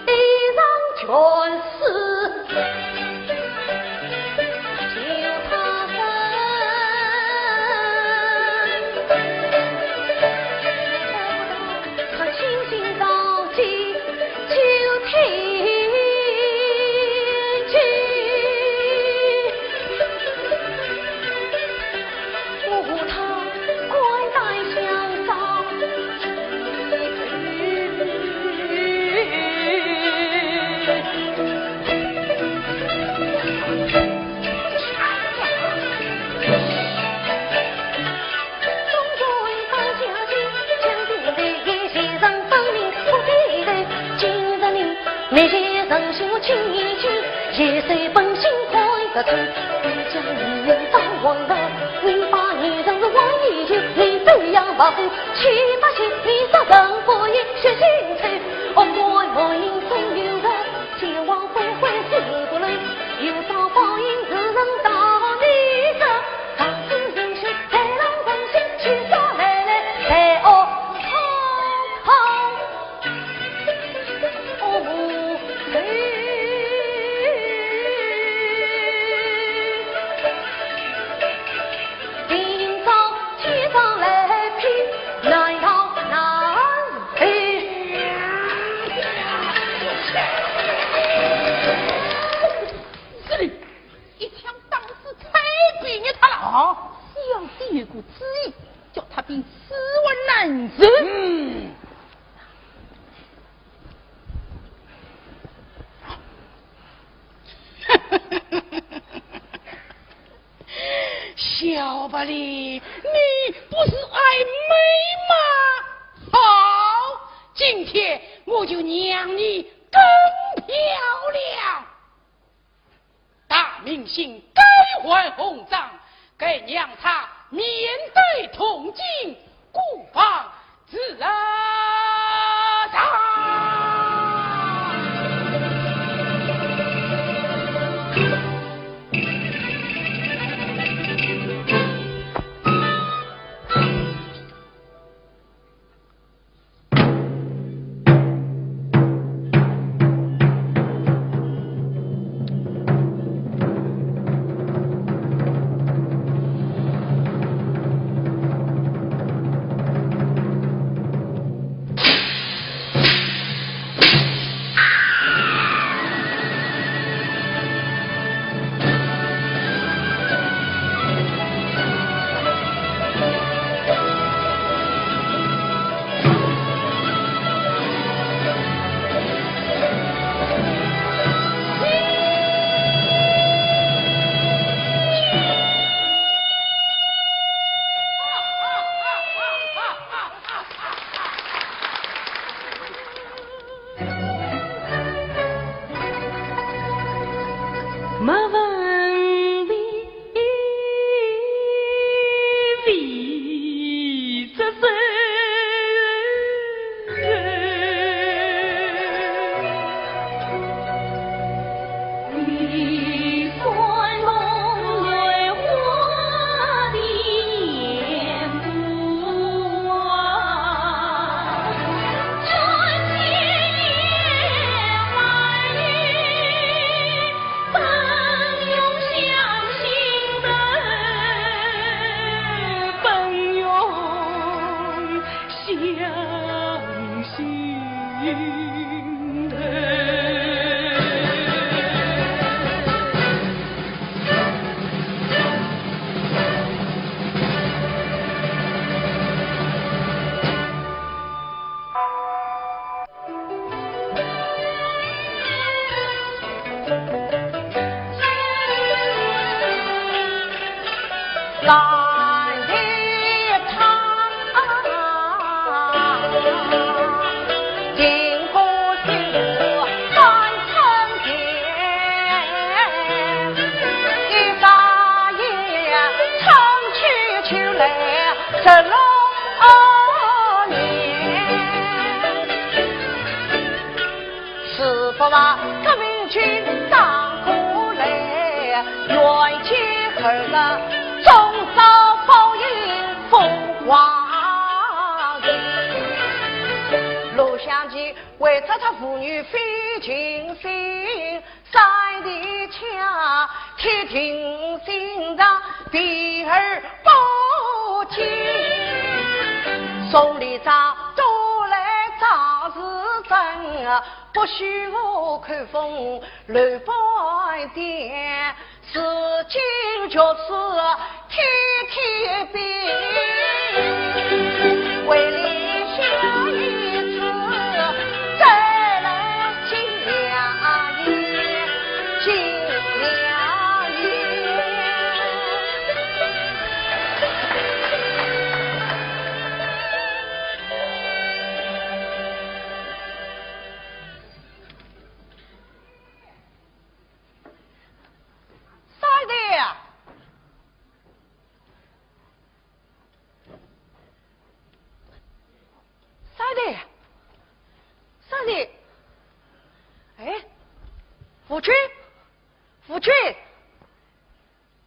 地上全是这里，一枪打死蔡比玉他了。啊，小弟有个主意，叫他比死还难受。嗯。小白脸，你不是爱美吗？好，今天我就让你更漂亮。大明星改换红装，该让她面对铜镜，孤芳自赏。革命军打过来，愿解儿啊，总zal报应凤凰城。罗湘绮为着他父女非情非，三弟家铁定心肠，避而不见。送礼早都来早是真啊， 不许我口风乱半点，如今就是天天变。为了下一次再来见了也，见了也。 三弟呀，三弟，三弟，哎，夫君，夫君，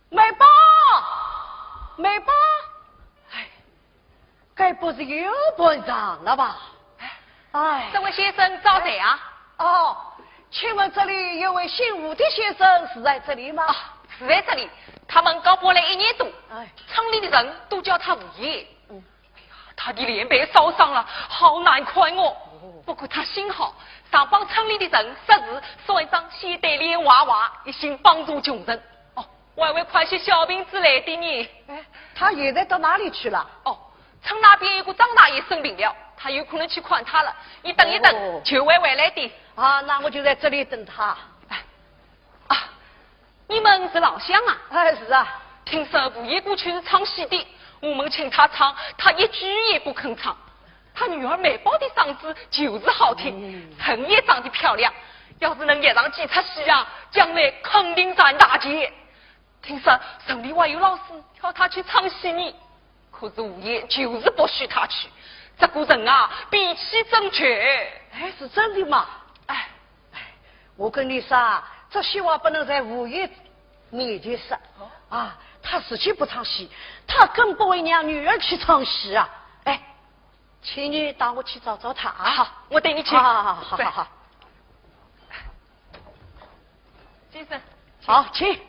梅宝，梅宝，哎， 该不是又搬场了吧？哎，这位先生找谁啊？哦，请问这里有位姓吴的先生是在这里吗？啊，是在这里。他们刚搬来一年多，哎。村里的人都叫他吴爷。嗯。哎呀，他的脸被烧伤了，好难看哦。哦。不过他心好，常帮村里的人识字，算一张现代脸娃娃，一心帮助穷人。哦，我还会看些小病之类的呢。哎，他现在到哪里去了？哦， 村那边有个张大爷生病了，他有可能去看他了。你等一等，哦。就会回来的。啊，那我就在这里等他。哎，啊，你们是老乡啊？哎，是啊。听说吴爷过去是唱戏的，我们请他唱，他一句也不肯唱。他女儿梅宝的嗓子就是好听，嗯。人也长得漂亮，要是能演上几出戏啊，将来肯定赚大钱。 听说城里还有老师叫他去唱戏呢，可是吴爷就是不许他去。这个人啊，脾气真倔。哎，是真的吗？哎，哎，我跟你说啊，这些话不能在吴爷面前说。哦。啊，他自己不唱戏，他更不会让女儿去唱戏啊。哎，请你带我去找找他啊。好，我带你去。好，好，好，好，对。好。 先生，好，请。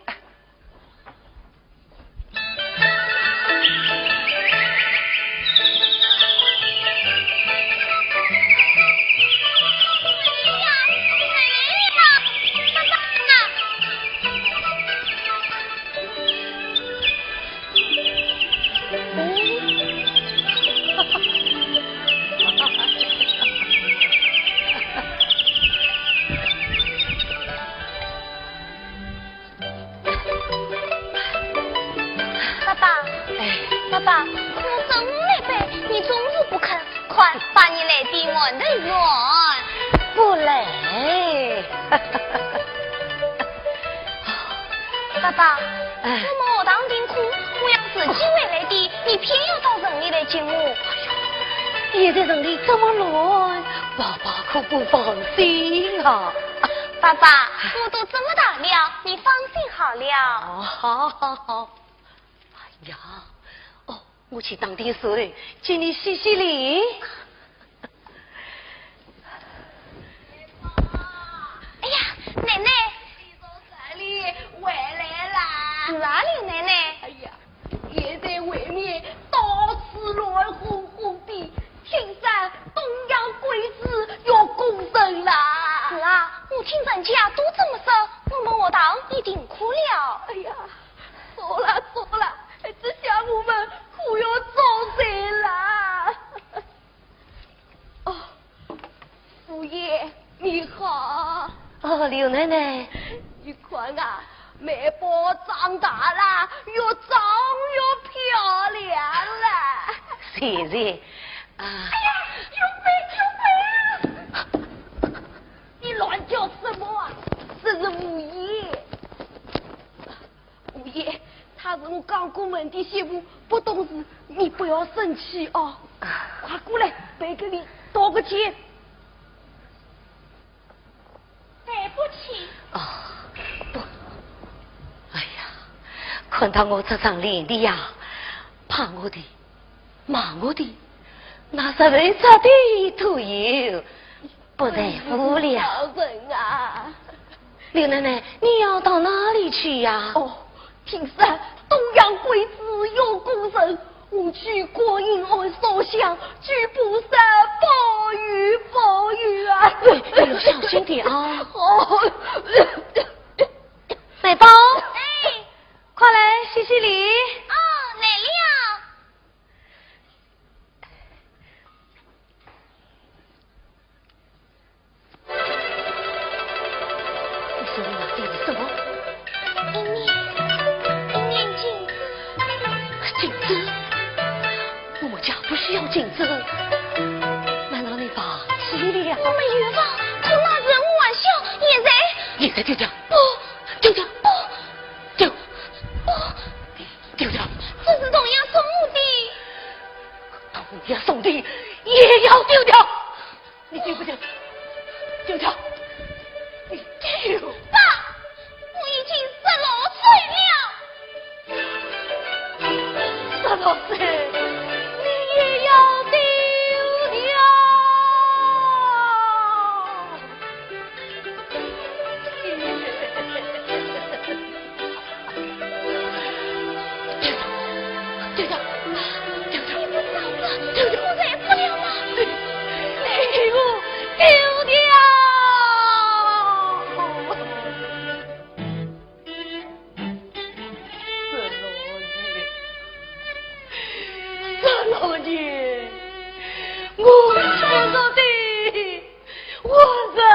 爸爸，哎。爸爸，我真来呗，你总是不肯，快把你来的馒头圆。不来。爸爸，哎。我们学堂停课，我要自己回来的，你偏要到城里来接我。现在城里这么乱，爸爸可不放心啊。爸爸，我都这么大了，你放心好了。哦，好，好，好。哎呀，哦，我去打点水，给你洗洗脸。 哎呀，奶奶！你从城里回来啦？是啊，刘奶奶。哎呀，现在外面到处乱哄哄的，听说东阳贵子要攻城啦。是啊，我听人家都这么说，我们学堂也停课了。哎呀，错了，错了，这下我们可要遭罪啦。 哦，五爷，你好。哦，刘奶奶。你看啊，梅宝长大了，越长越漂亮了。谢谢啊。哎呀，有鬼，有鬼啊！你乱叫什么啊？这是五爷。 五爷，他是我刚过门的媳妇，不懂事，你不要生气哦。快过来，赔给你多个钱。看到我这张脸的呀，怕我的，骂我的，那实在这点都有，不在乎了。大人啊！柳奶奶，你要到哪里去呀？哦，听说东阳贵子有故人，我去观音庵烧香，求菩萨保佑保佑啊！哎，哎，小心点啊。哦。 梅宝，哎，快来施施礼。哦，来了。你手里拿的是什么？一面，一面镜子。镜子？我们家不需要镜子。难道你忘记了？我没有忘，可那时我还小，现在……现在就讲。不，就讲。不。 就不，丢掉。这是同样送我的。同样送的也要丢掉。你丢不掉？丢掉。你丢。爸，我已经十六岁了。十六岁，你也要丢掉。 这老年，我说的 我认啊！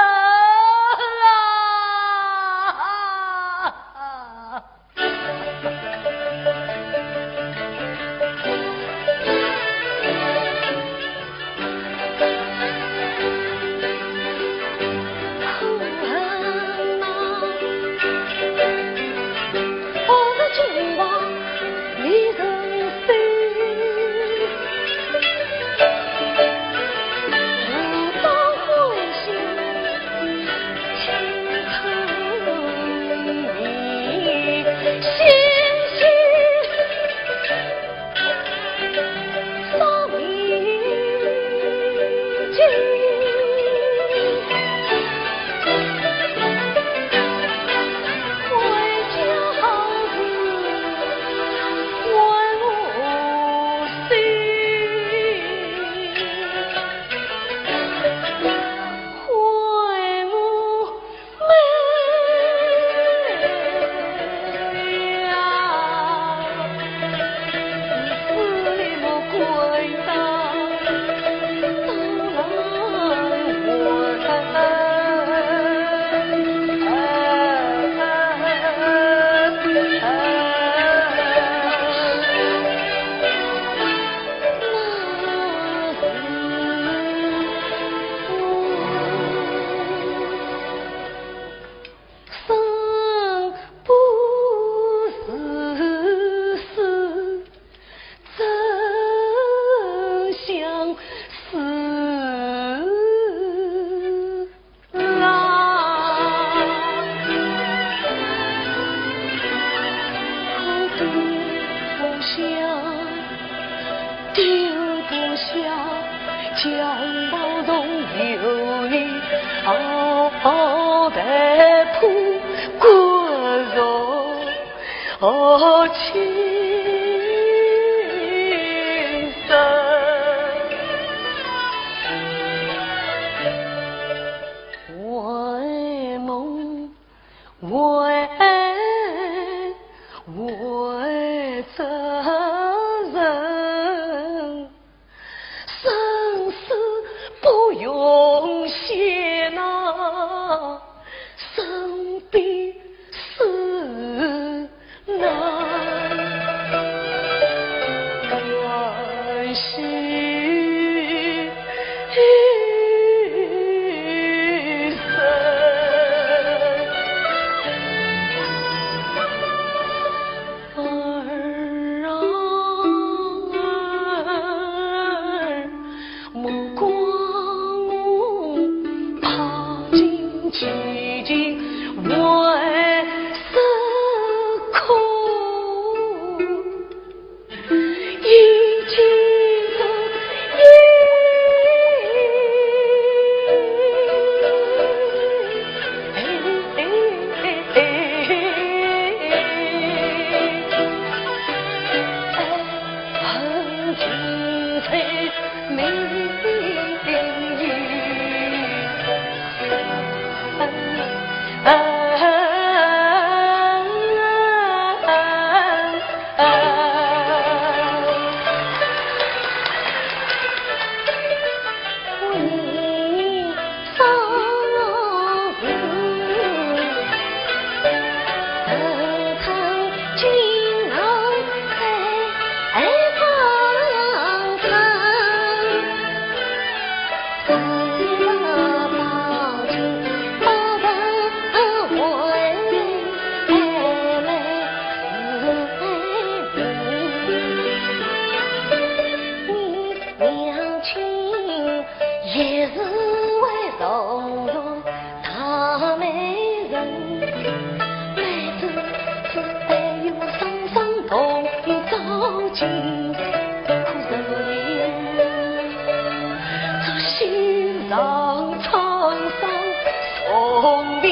红梅，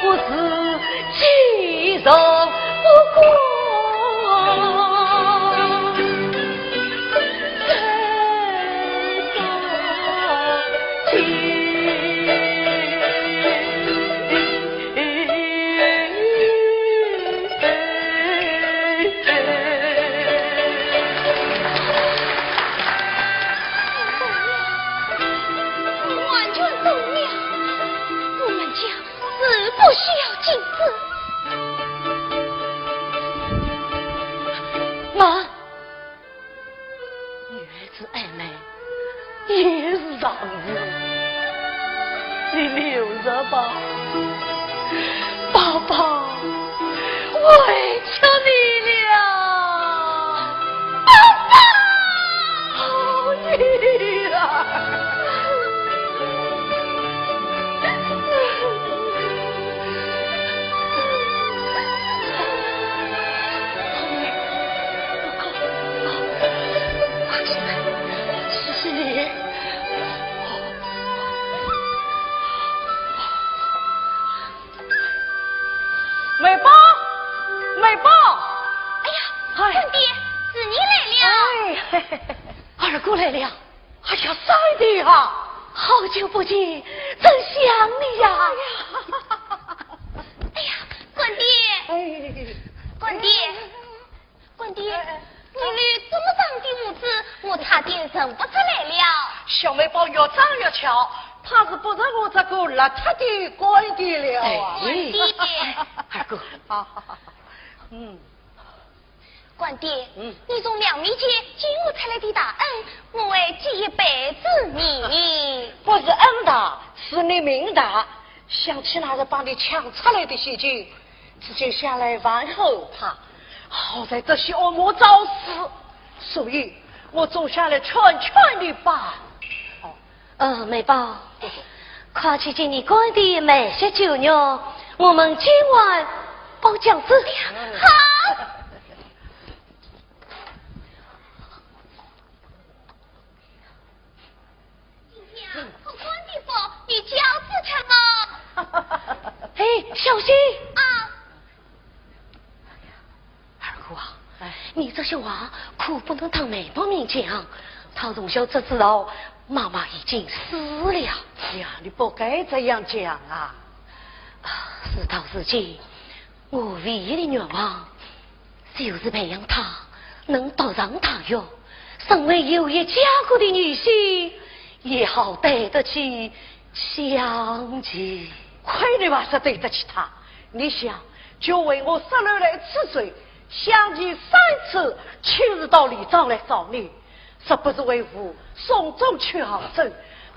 我是既然不过。完全懂了，我们家是不需要金子。妈，女孩子爱美也是常事，你留着吧，爸爸委屈你了。爸爸，好女儿。梅宝，梅宝！哎呀，哎。干爹，是你来了。哎，二哥来了。哎呀，三弟啊！好久不见，真想你呀。哎呀，干爹，哎。干爹，干爹，哎，哎。你，你这么长的胡子，我差点认不出来了。小梅宝越长越巧，怕是不认我这个邋遢的干爹了啊。哎，干爹。二哥。啊，嗯。干爹，嗯。你从梁面前救我出来的大恩，我会记一辈子呢。不是恩大，是你命大。想起那日把你抢出来的喜庆， 自己下来往后怕，好在这些恶魔早死，所以我总下来劝劝你吧。哦。呃，梅宝，快去给你干爹买些酒肉，我们今晚包饺子。好。 今天啊，我干爹说你饺子吃吗？哎，小心！啊。二哥啊，哎。你这些话可不能当梅宝明讲，他从小只知道妈妈已经死了。哎呀，你不该这样讲啊。啊，事到如今，我唯一的愿望 就是培养她能读上大学，成为有一家国的女性，也好对得起乡亲。亏你还说对得起她，你想，就为我十六来之罪，乡亲三次亲自到里庄来找你，若不是为父送终去杭州，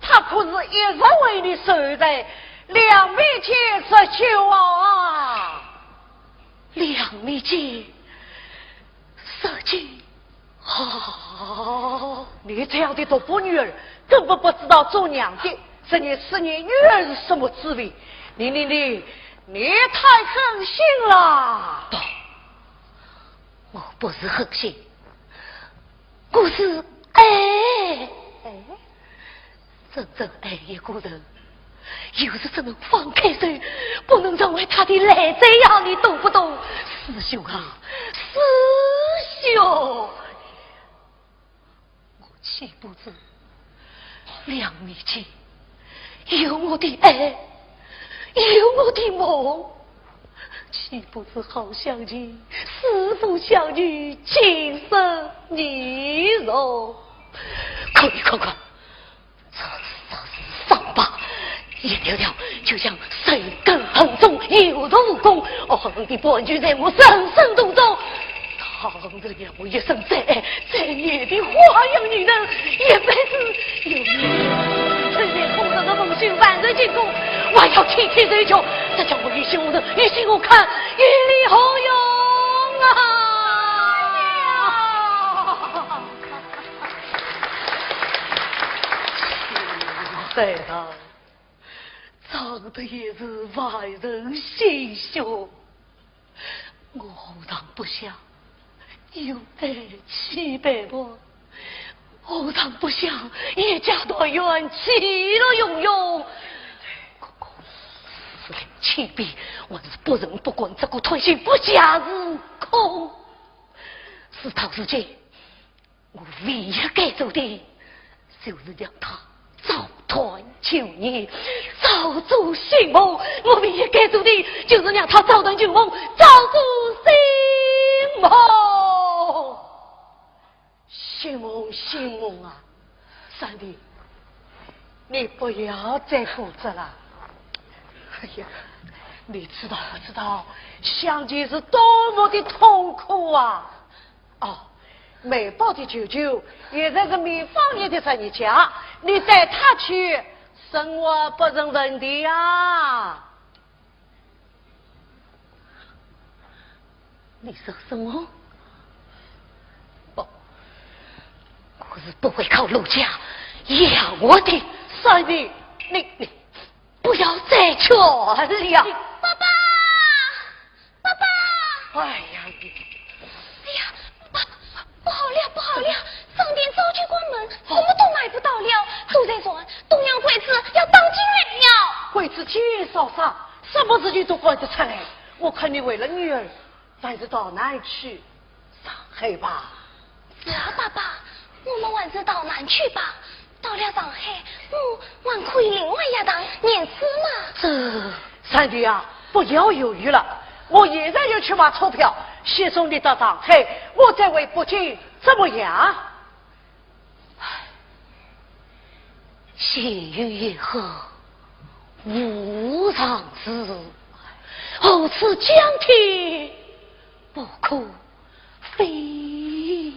她可是一日为你守在梁面前食酒啊。 梁面前食酒。啊，你这样的独孤女儿，根本不知道做娘的，这年十年女儿是什么滋味。你，你，你，你太狠心了。不，我不是狠心，我是爱。哎？ 真正爱一个人，有时只能放开手，不能成为他的累赘呀，你懂不懂？师兄啊，师兄！我岂不知梁面前有我的爱，有我的梦，岂不知好乡亲，师父乡女，今生你若……可以看看， 这是，这是伤疤，一条条就像深根横中，有毒无功。哦，好生的伴君在我人生途中，他让我一生最爱最念的花样女人，一辈子有你。春天空中的梦醒，万人惊恐，我要天天追求，这叫我一心无人，一心无看，一力何用啊！ 海棠，长得也是万人心胸，我何尝不想有爱妻陪伴？何尝不想一家团圆，其乐融融？地皮，我是不闻不问，这个贪心不下如空。事到如今，我唯一该做的，就是让他早断旧念，早做新梦。我唯一该做的，就是让他早断旧梦，早做新梦。新梦，新梦啊！三弟，你不要再固执了。哎呀，你知道不知道，相见是多么的痛苦啊！哦，梅宝的舅舅也在这棉纺业的实业家，你带他去，生活不成问题呀。你说什么？不，我是不会靠陆家养活的。三弟，你，你不要再劝了。爸爸，爸爸！哎呀，你，哎呀，爸爸，不好了，不好了！商店早就关门，什么都买不到了，都在传东洋鬼子要打进来了。鬼子见少杀，什么事情都干得出来。我看你为了女儿，还是到南去上海吧。是啊，爸爸，我们还是到南去吧。到了上海，我还可以另外一趟念书嘛。这，三弟啊，不要犹豫了，我现在就去买车票，先送你到上海，我再回北京，怎么样？前有一后，无常事，何处讲天不可飞。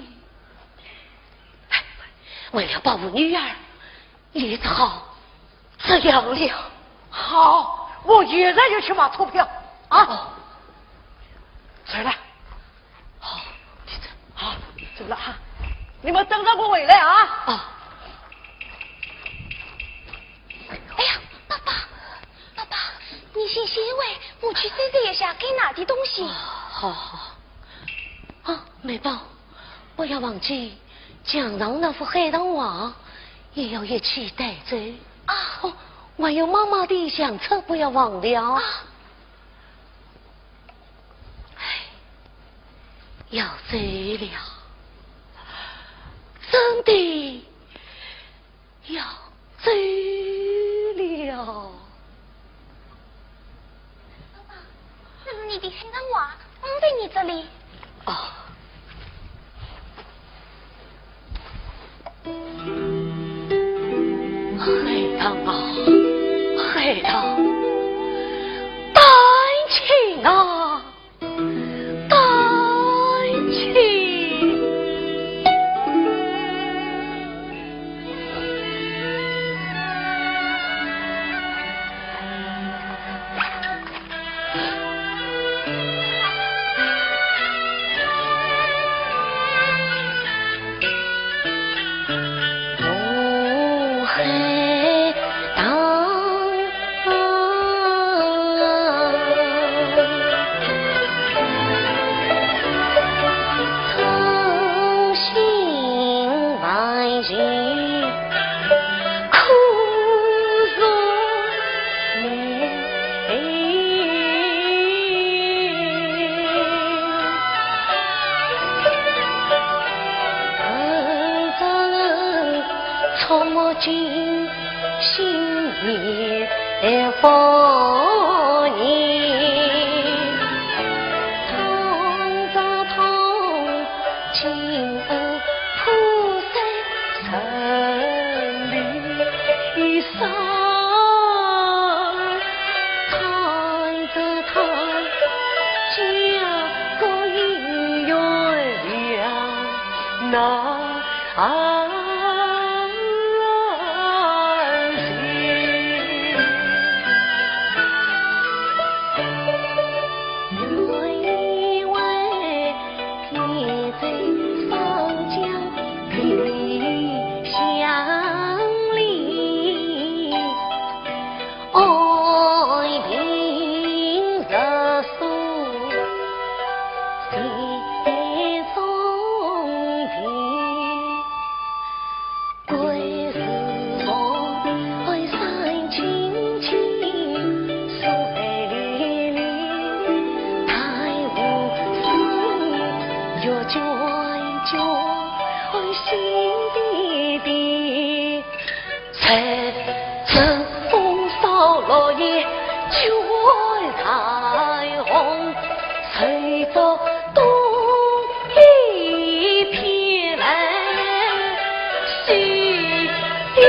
为了保护女儿，也只好这样了。好，我现在就去买车票啊。哦。走了。好，你走。好，走了哈。你们等着我回来啊。啊。哎呀，爸爸，爸爸，你先歇一会，我去收拾一下该拿的东西。啊，好，好。啊，梅宝，不要忘记，墙上那幅海棠画也要一起带走。啊。哦，还有妈妈的相册不要忘了。啊。唉，要走了，真的要走了。爸爸，这是你的海棠画，放在你这里。哦。海棠啊，海棠，丹青啊，丹青。昨夜九彩虹，谁作东一片来，西一片。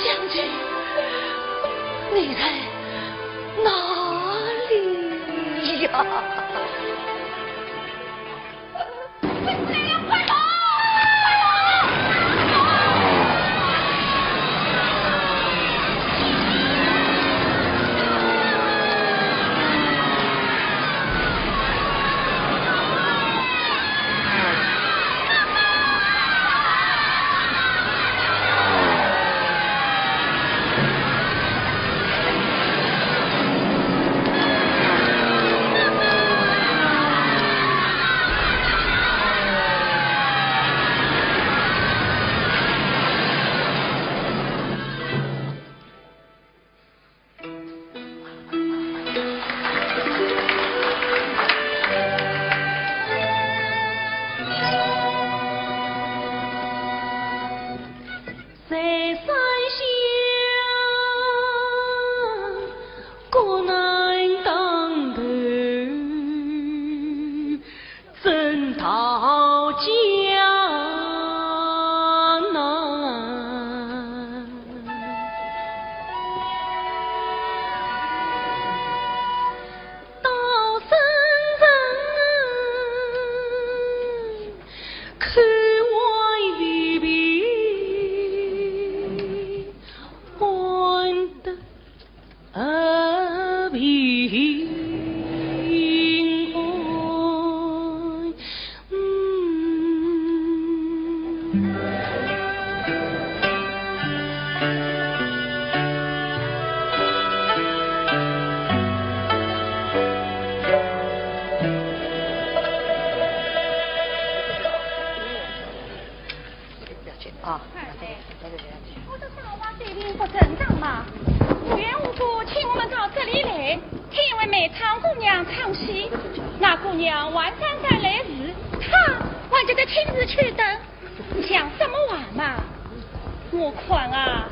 香姐，你在哪里呀？ 啊，我的大王这边不正常嘛，无缘无故请我们到这里来，听一位卖唱姑娘唱戏，那姑娘还呒没来事，她还值得亲自去等。 你讲什么话嘛？我看啊，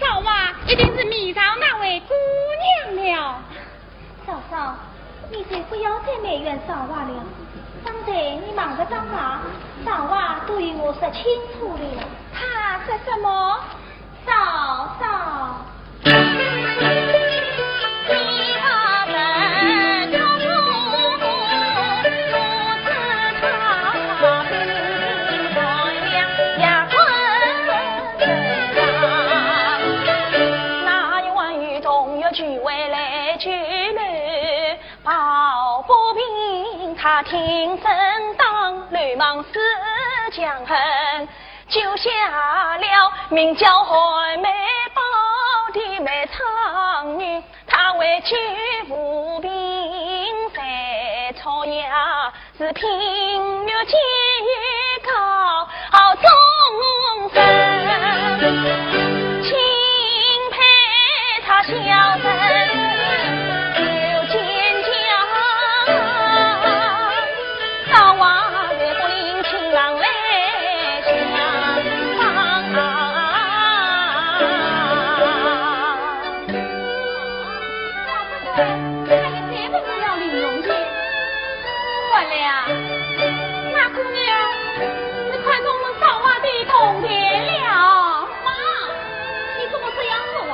少华一定是迷上那位姑娘了。嫂嫂，你就不要再埋怨少华了。方才你忙着打牌，少华都与我说清楚了。他说什么？嫂嫂。去来抱不平，他听真当，流氓是强横，救下了名叫寒梅宝的梅长女，她为救无病在草原。 是平日间有高好终身，钦佩她孝顺，又坚强，早晚是不领情郎来相帮。 他也再不需要零用钱。欢来啊，那姑娘，你看中我们少华的铜钿了。妈，你怎么这样说啊？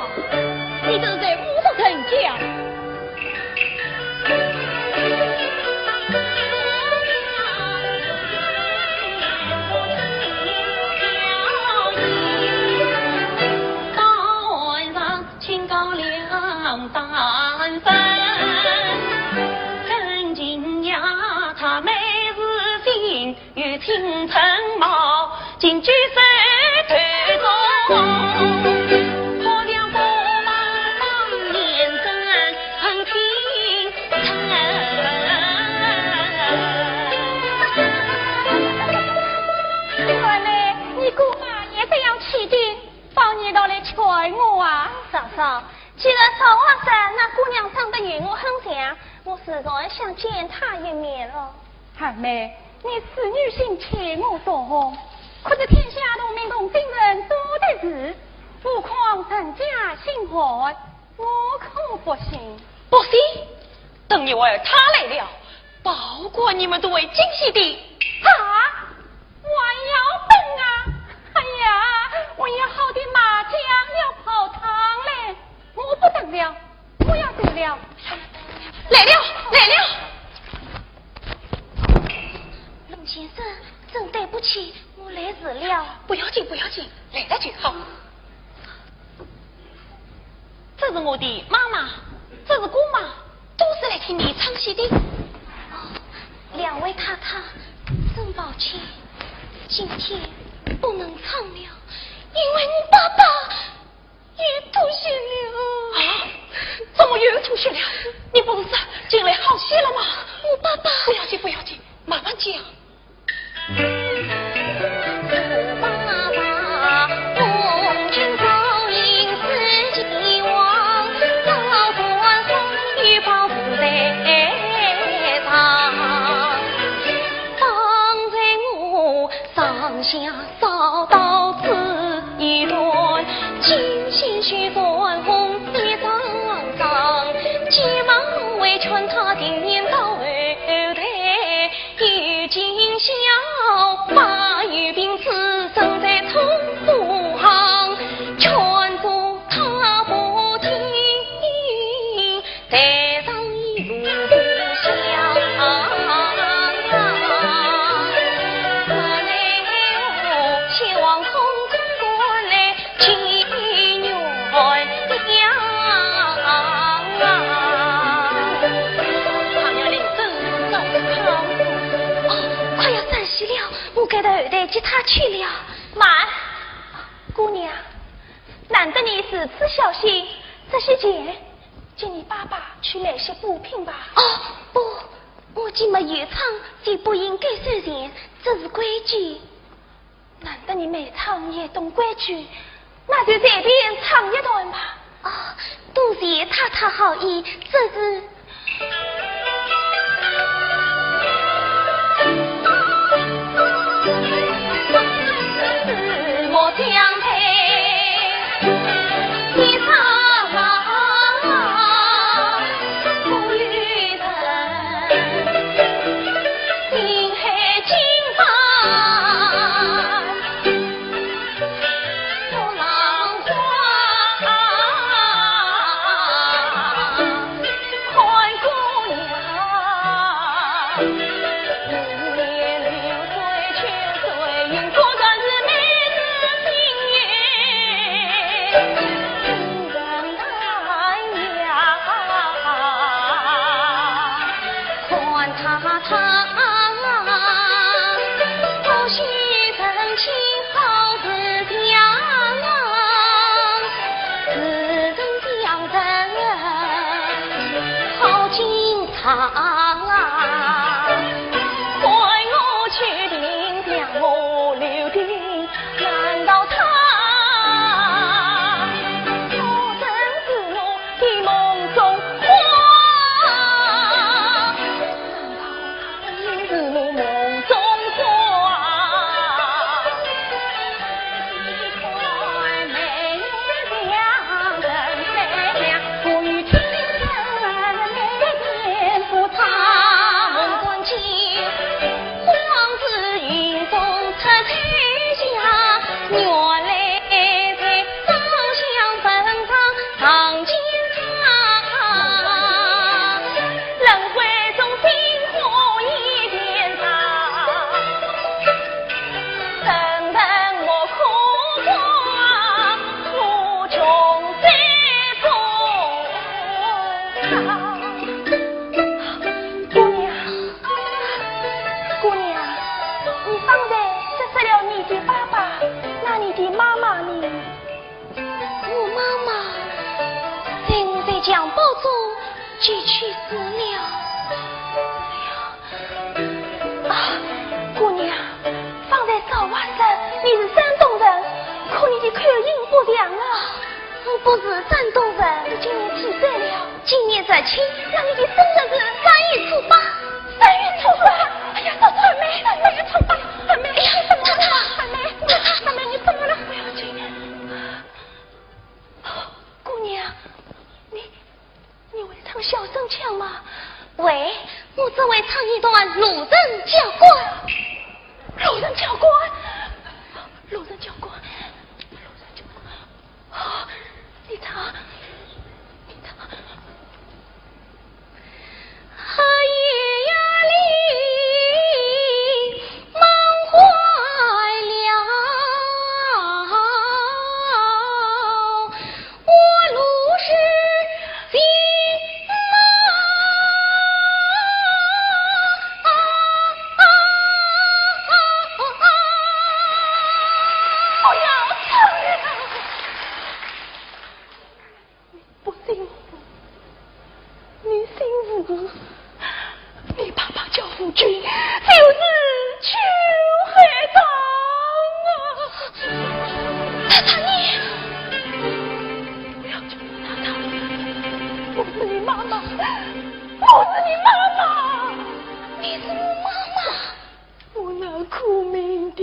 你这是在侮辱人家。 原来你姑妈也这样气的，抱你到来劝我啊。嫂嫂，既然少华说那姑娘长得与我很像，我自然想见她一面了。二妹，你是女性，且我懂，可这天下同名同姓人多的是，何况人家姓韩，我可不信。不信？等一会儿她来了，保管你们都会惊喜的。啊，还要等啊？哎呀，我约好的麻将要泡汤嘞，我不等了，我要走了。来了，来了。冷先生，真对不起，我来迟了。不要紧，不要紧，来了就好。 这是我的妈妈，这是姑妈，都是来听你唱戏的。哦，两位太太，真抱歉，今天不能唱了，因为我爸爸也吐血了。啊？怎么又吐血了？你不是说近来好些了吗？我爸爸……不要紧，不要紧，慢慢讲。 快要散席了，我该到后台接她去了。慢，姑娘，难得你如此小心，这些钱给你爸爸去买些补品吧。哦，不，我既没有唱，就不应该收钱，这是规矩。 难得你梅长女懂规矩，那就随便唱一段吧。哦，多谢太太好意，这是……姑娘，姑娘，你方才只说了你的爸爸，那你的妈妈呢？我妈妈被我在襁褓中就去世了。啊，姑娘，方才少华说你是山东人，可你的口音不像啊。我不是山东人。你今年几岁了？今年十七。那你的生日是三月初八。三月初八？哎呀，这是很美，三月初八，很美。哎呀，怎么了？很美，很美，你怎么了？不要紧。姑娘，你，你会唱小生腔吗？喂，我只会唱一段《路人交关》。《路人交关》？《路人交关》？《路人交关》？啊，你唱，你唱。 不要唱了！你不信我，你信我。你爸爸叫夫君，就是秋海棠啊！太太，你不要叫我太太，我是你妈妈，我是你妈妈。你是我妈妈？ 我那苦命的。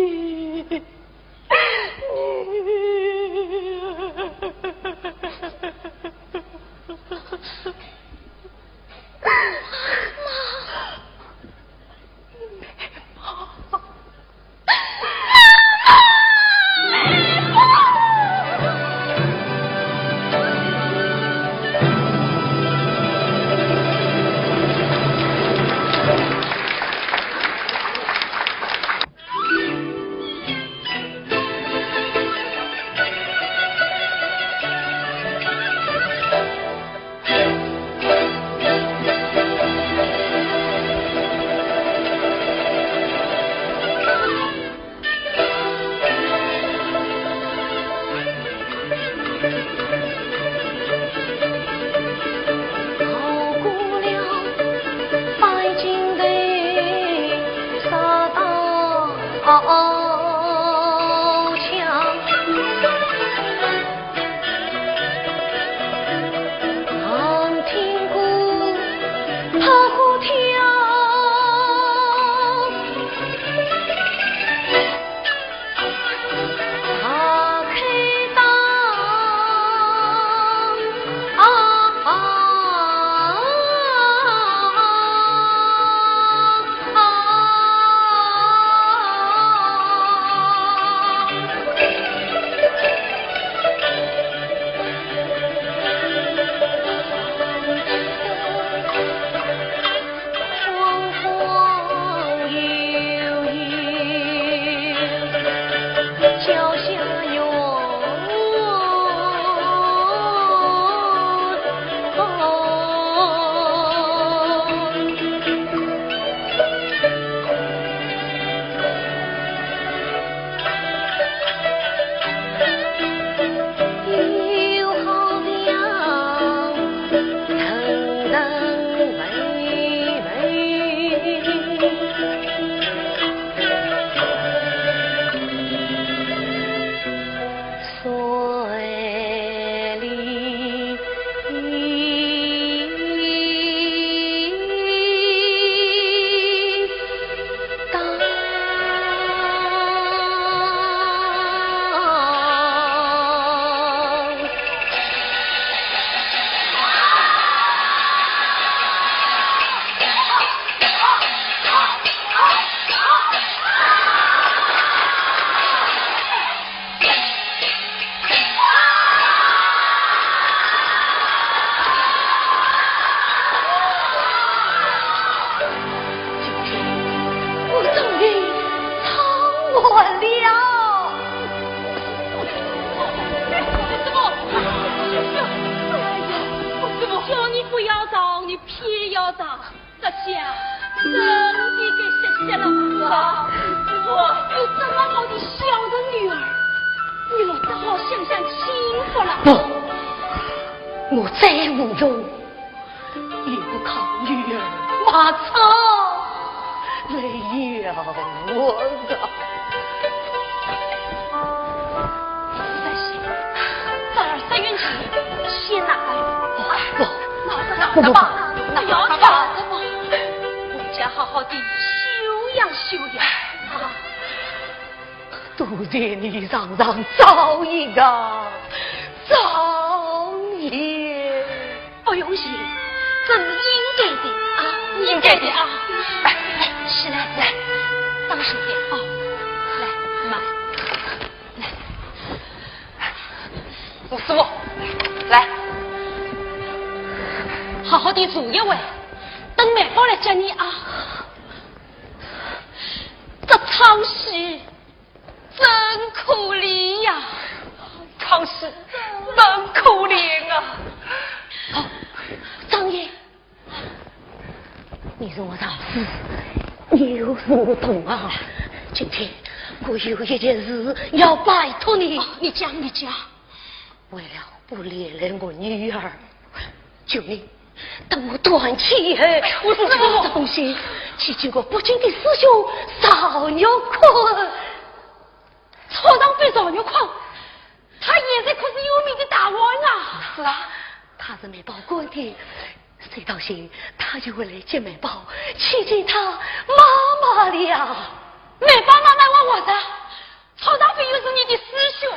不要吵，你偏要吵，这下真的该歇歇了吧？我有这么好的孝顺女儿，你老只好享享清福了。不，我再无用，也不靠女儿卖唱来养活我。 三喜，这二十元钱，先拿来。不，拿着，拿着吧，不要拿着吧。回家好好地休养休养啊。多谢你常常照应啊，少爷。不用谢，这是应该的啊，应该的啊。哎，哎，起来，来，当心点啊。来，慢。 吴师傅，来，好好地坐一会，等梅宝来接你啊。这昌喜真可怜呀。昌喜真可怜啊。哦，张爷， 你是我上司，你又是我同行。今天我有一件事要拜托你。哦，你讲，你讲。为了不连累我女儿，求你等我断气以后，哎，我知道。我这封信寄给我北京的师兄赵玉坤。 蔡尚飞赵玉坤，他现在可是有名的大腕啊。是啊，他是梅宝官的，收到信他就会来接梅宝，去见他妈妈的呀。梅宝妈妈还活着？蔡尚飞又是你的师兄，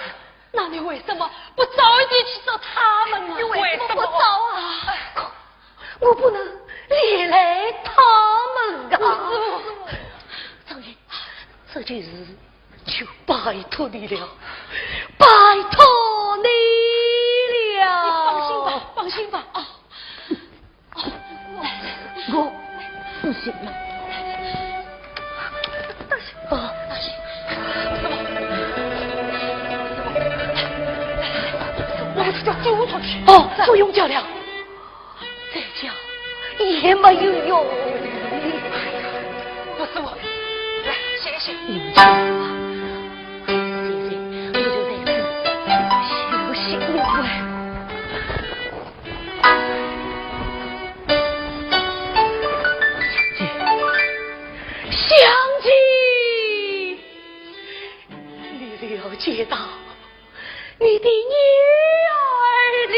那你为什么不早一点去找他们啊？你为什么不早啊？我不能连累他们啊。张爷，这件事 就拜托你了，拜托你了。你放心吧，放心吧，啊。哦，我不行了。大喜，啊，大喜，师傅，师傅，我们去叫救护车去。哦，不用叫了。 再叫也没有用。不是我，来，歇一歇。你们去吧，现在我就在此休息一会。香姐，你了解到 你的女儿了。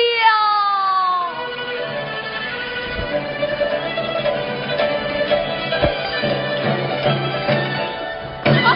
啊，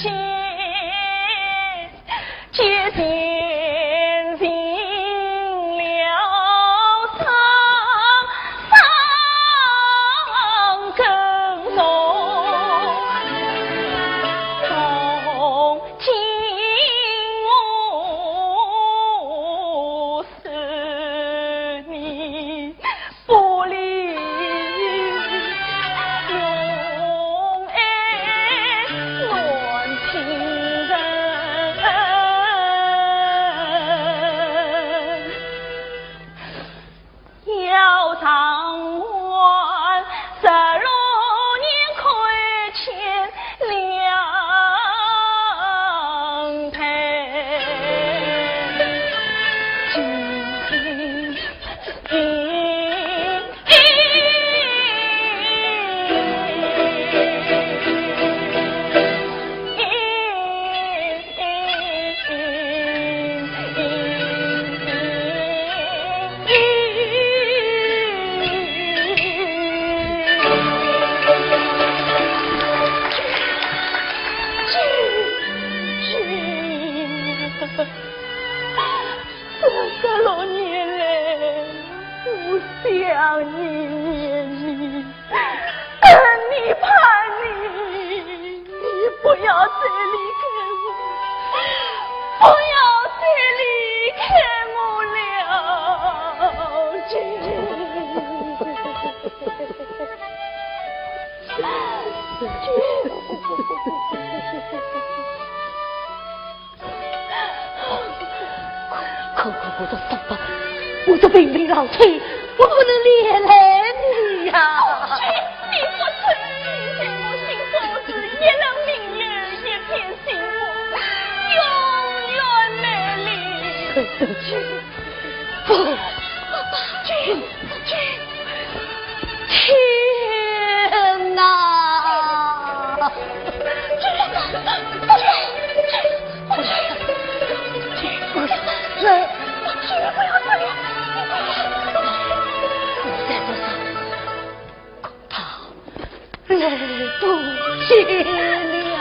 这十六年来，我想你念你，恨你怕你，你不要再离开我，不要再离开我了。可可我的伤疤，我的病病老去，我不能连累你呀。红军，你不准！你在我心中是一轮明月，一片星光，永远美丽。红军，不，红军，红军。 天哪！他来不及了。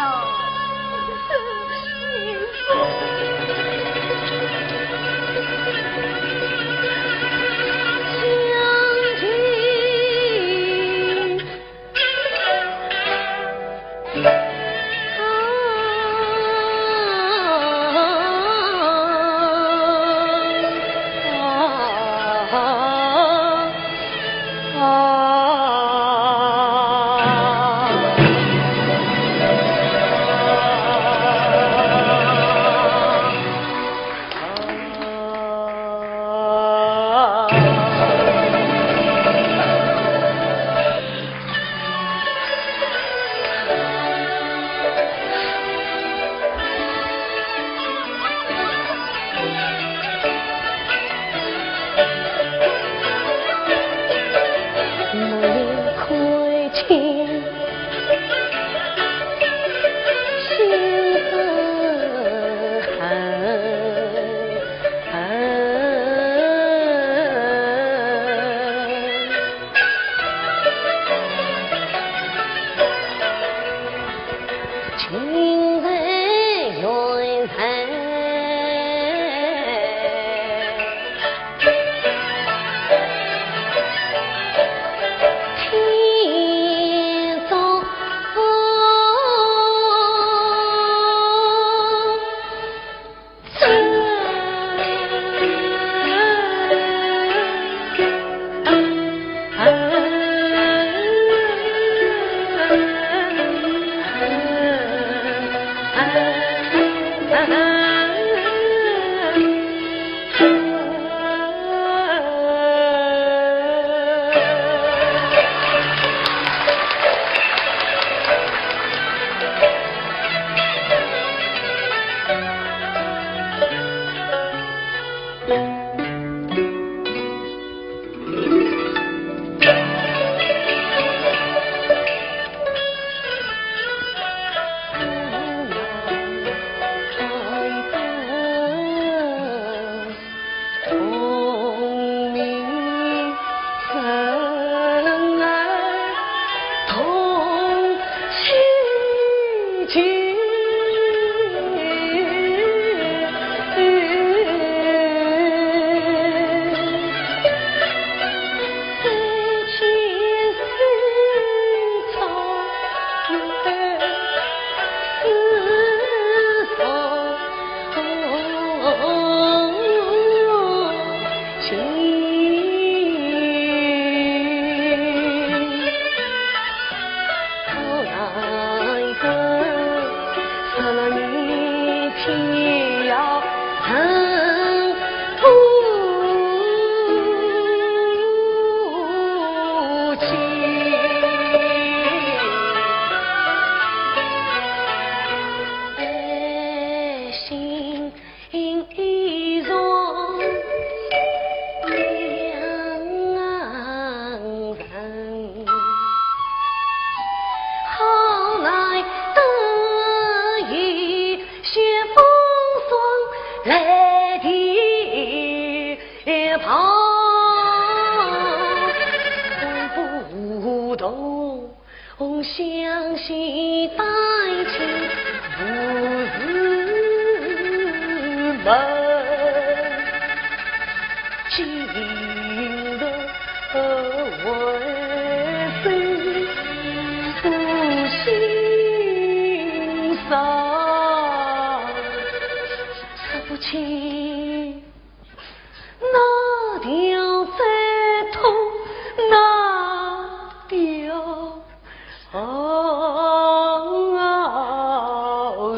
说不清，那条再痛那条好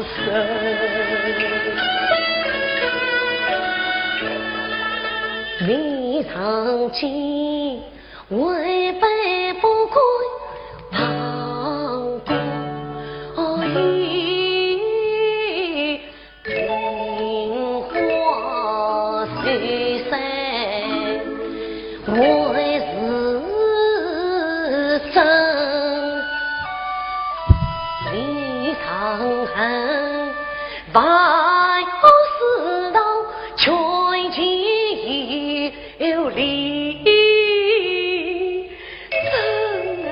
受。未尝见，为悲不敢望故里。 名花虽散，为是真。未尝恨，万恶世道，全其有理，真爱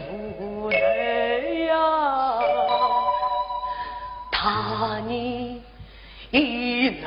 无奈呀。 他日已难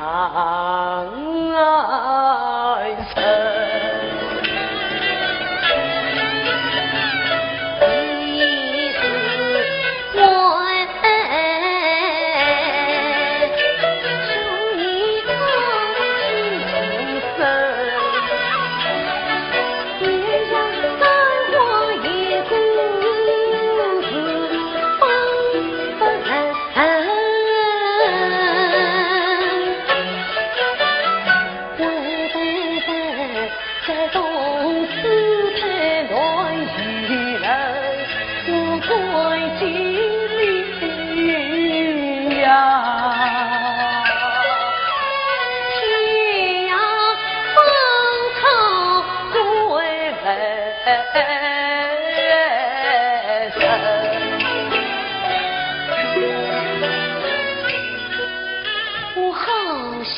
我好想。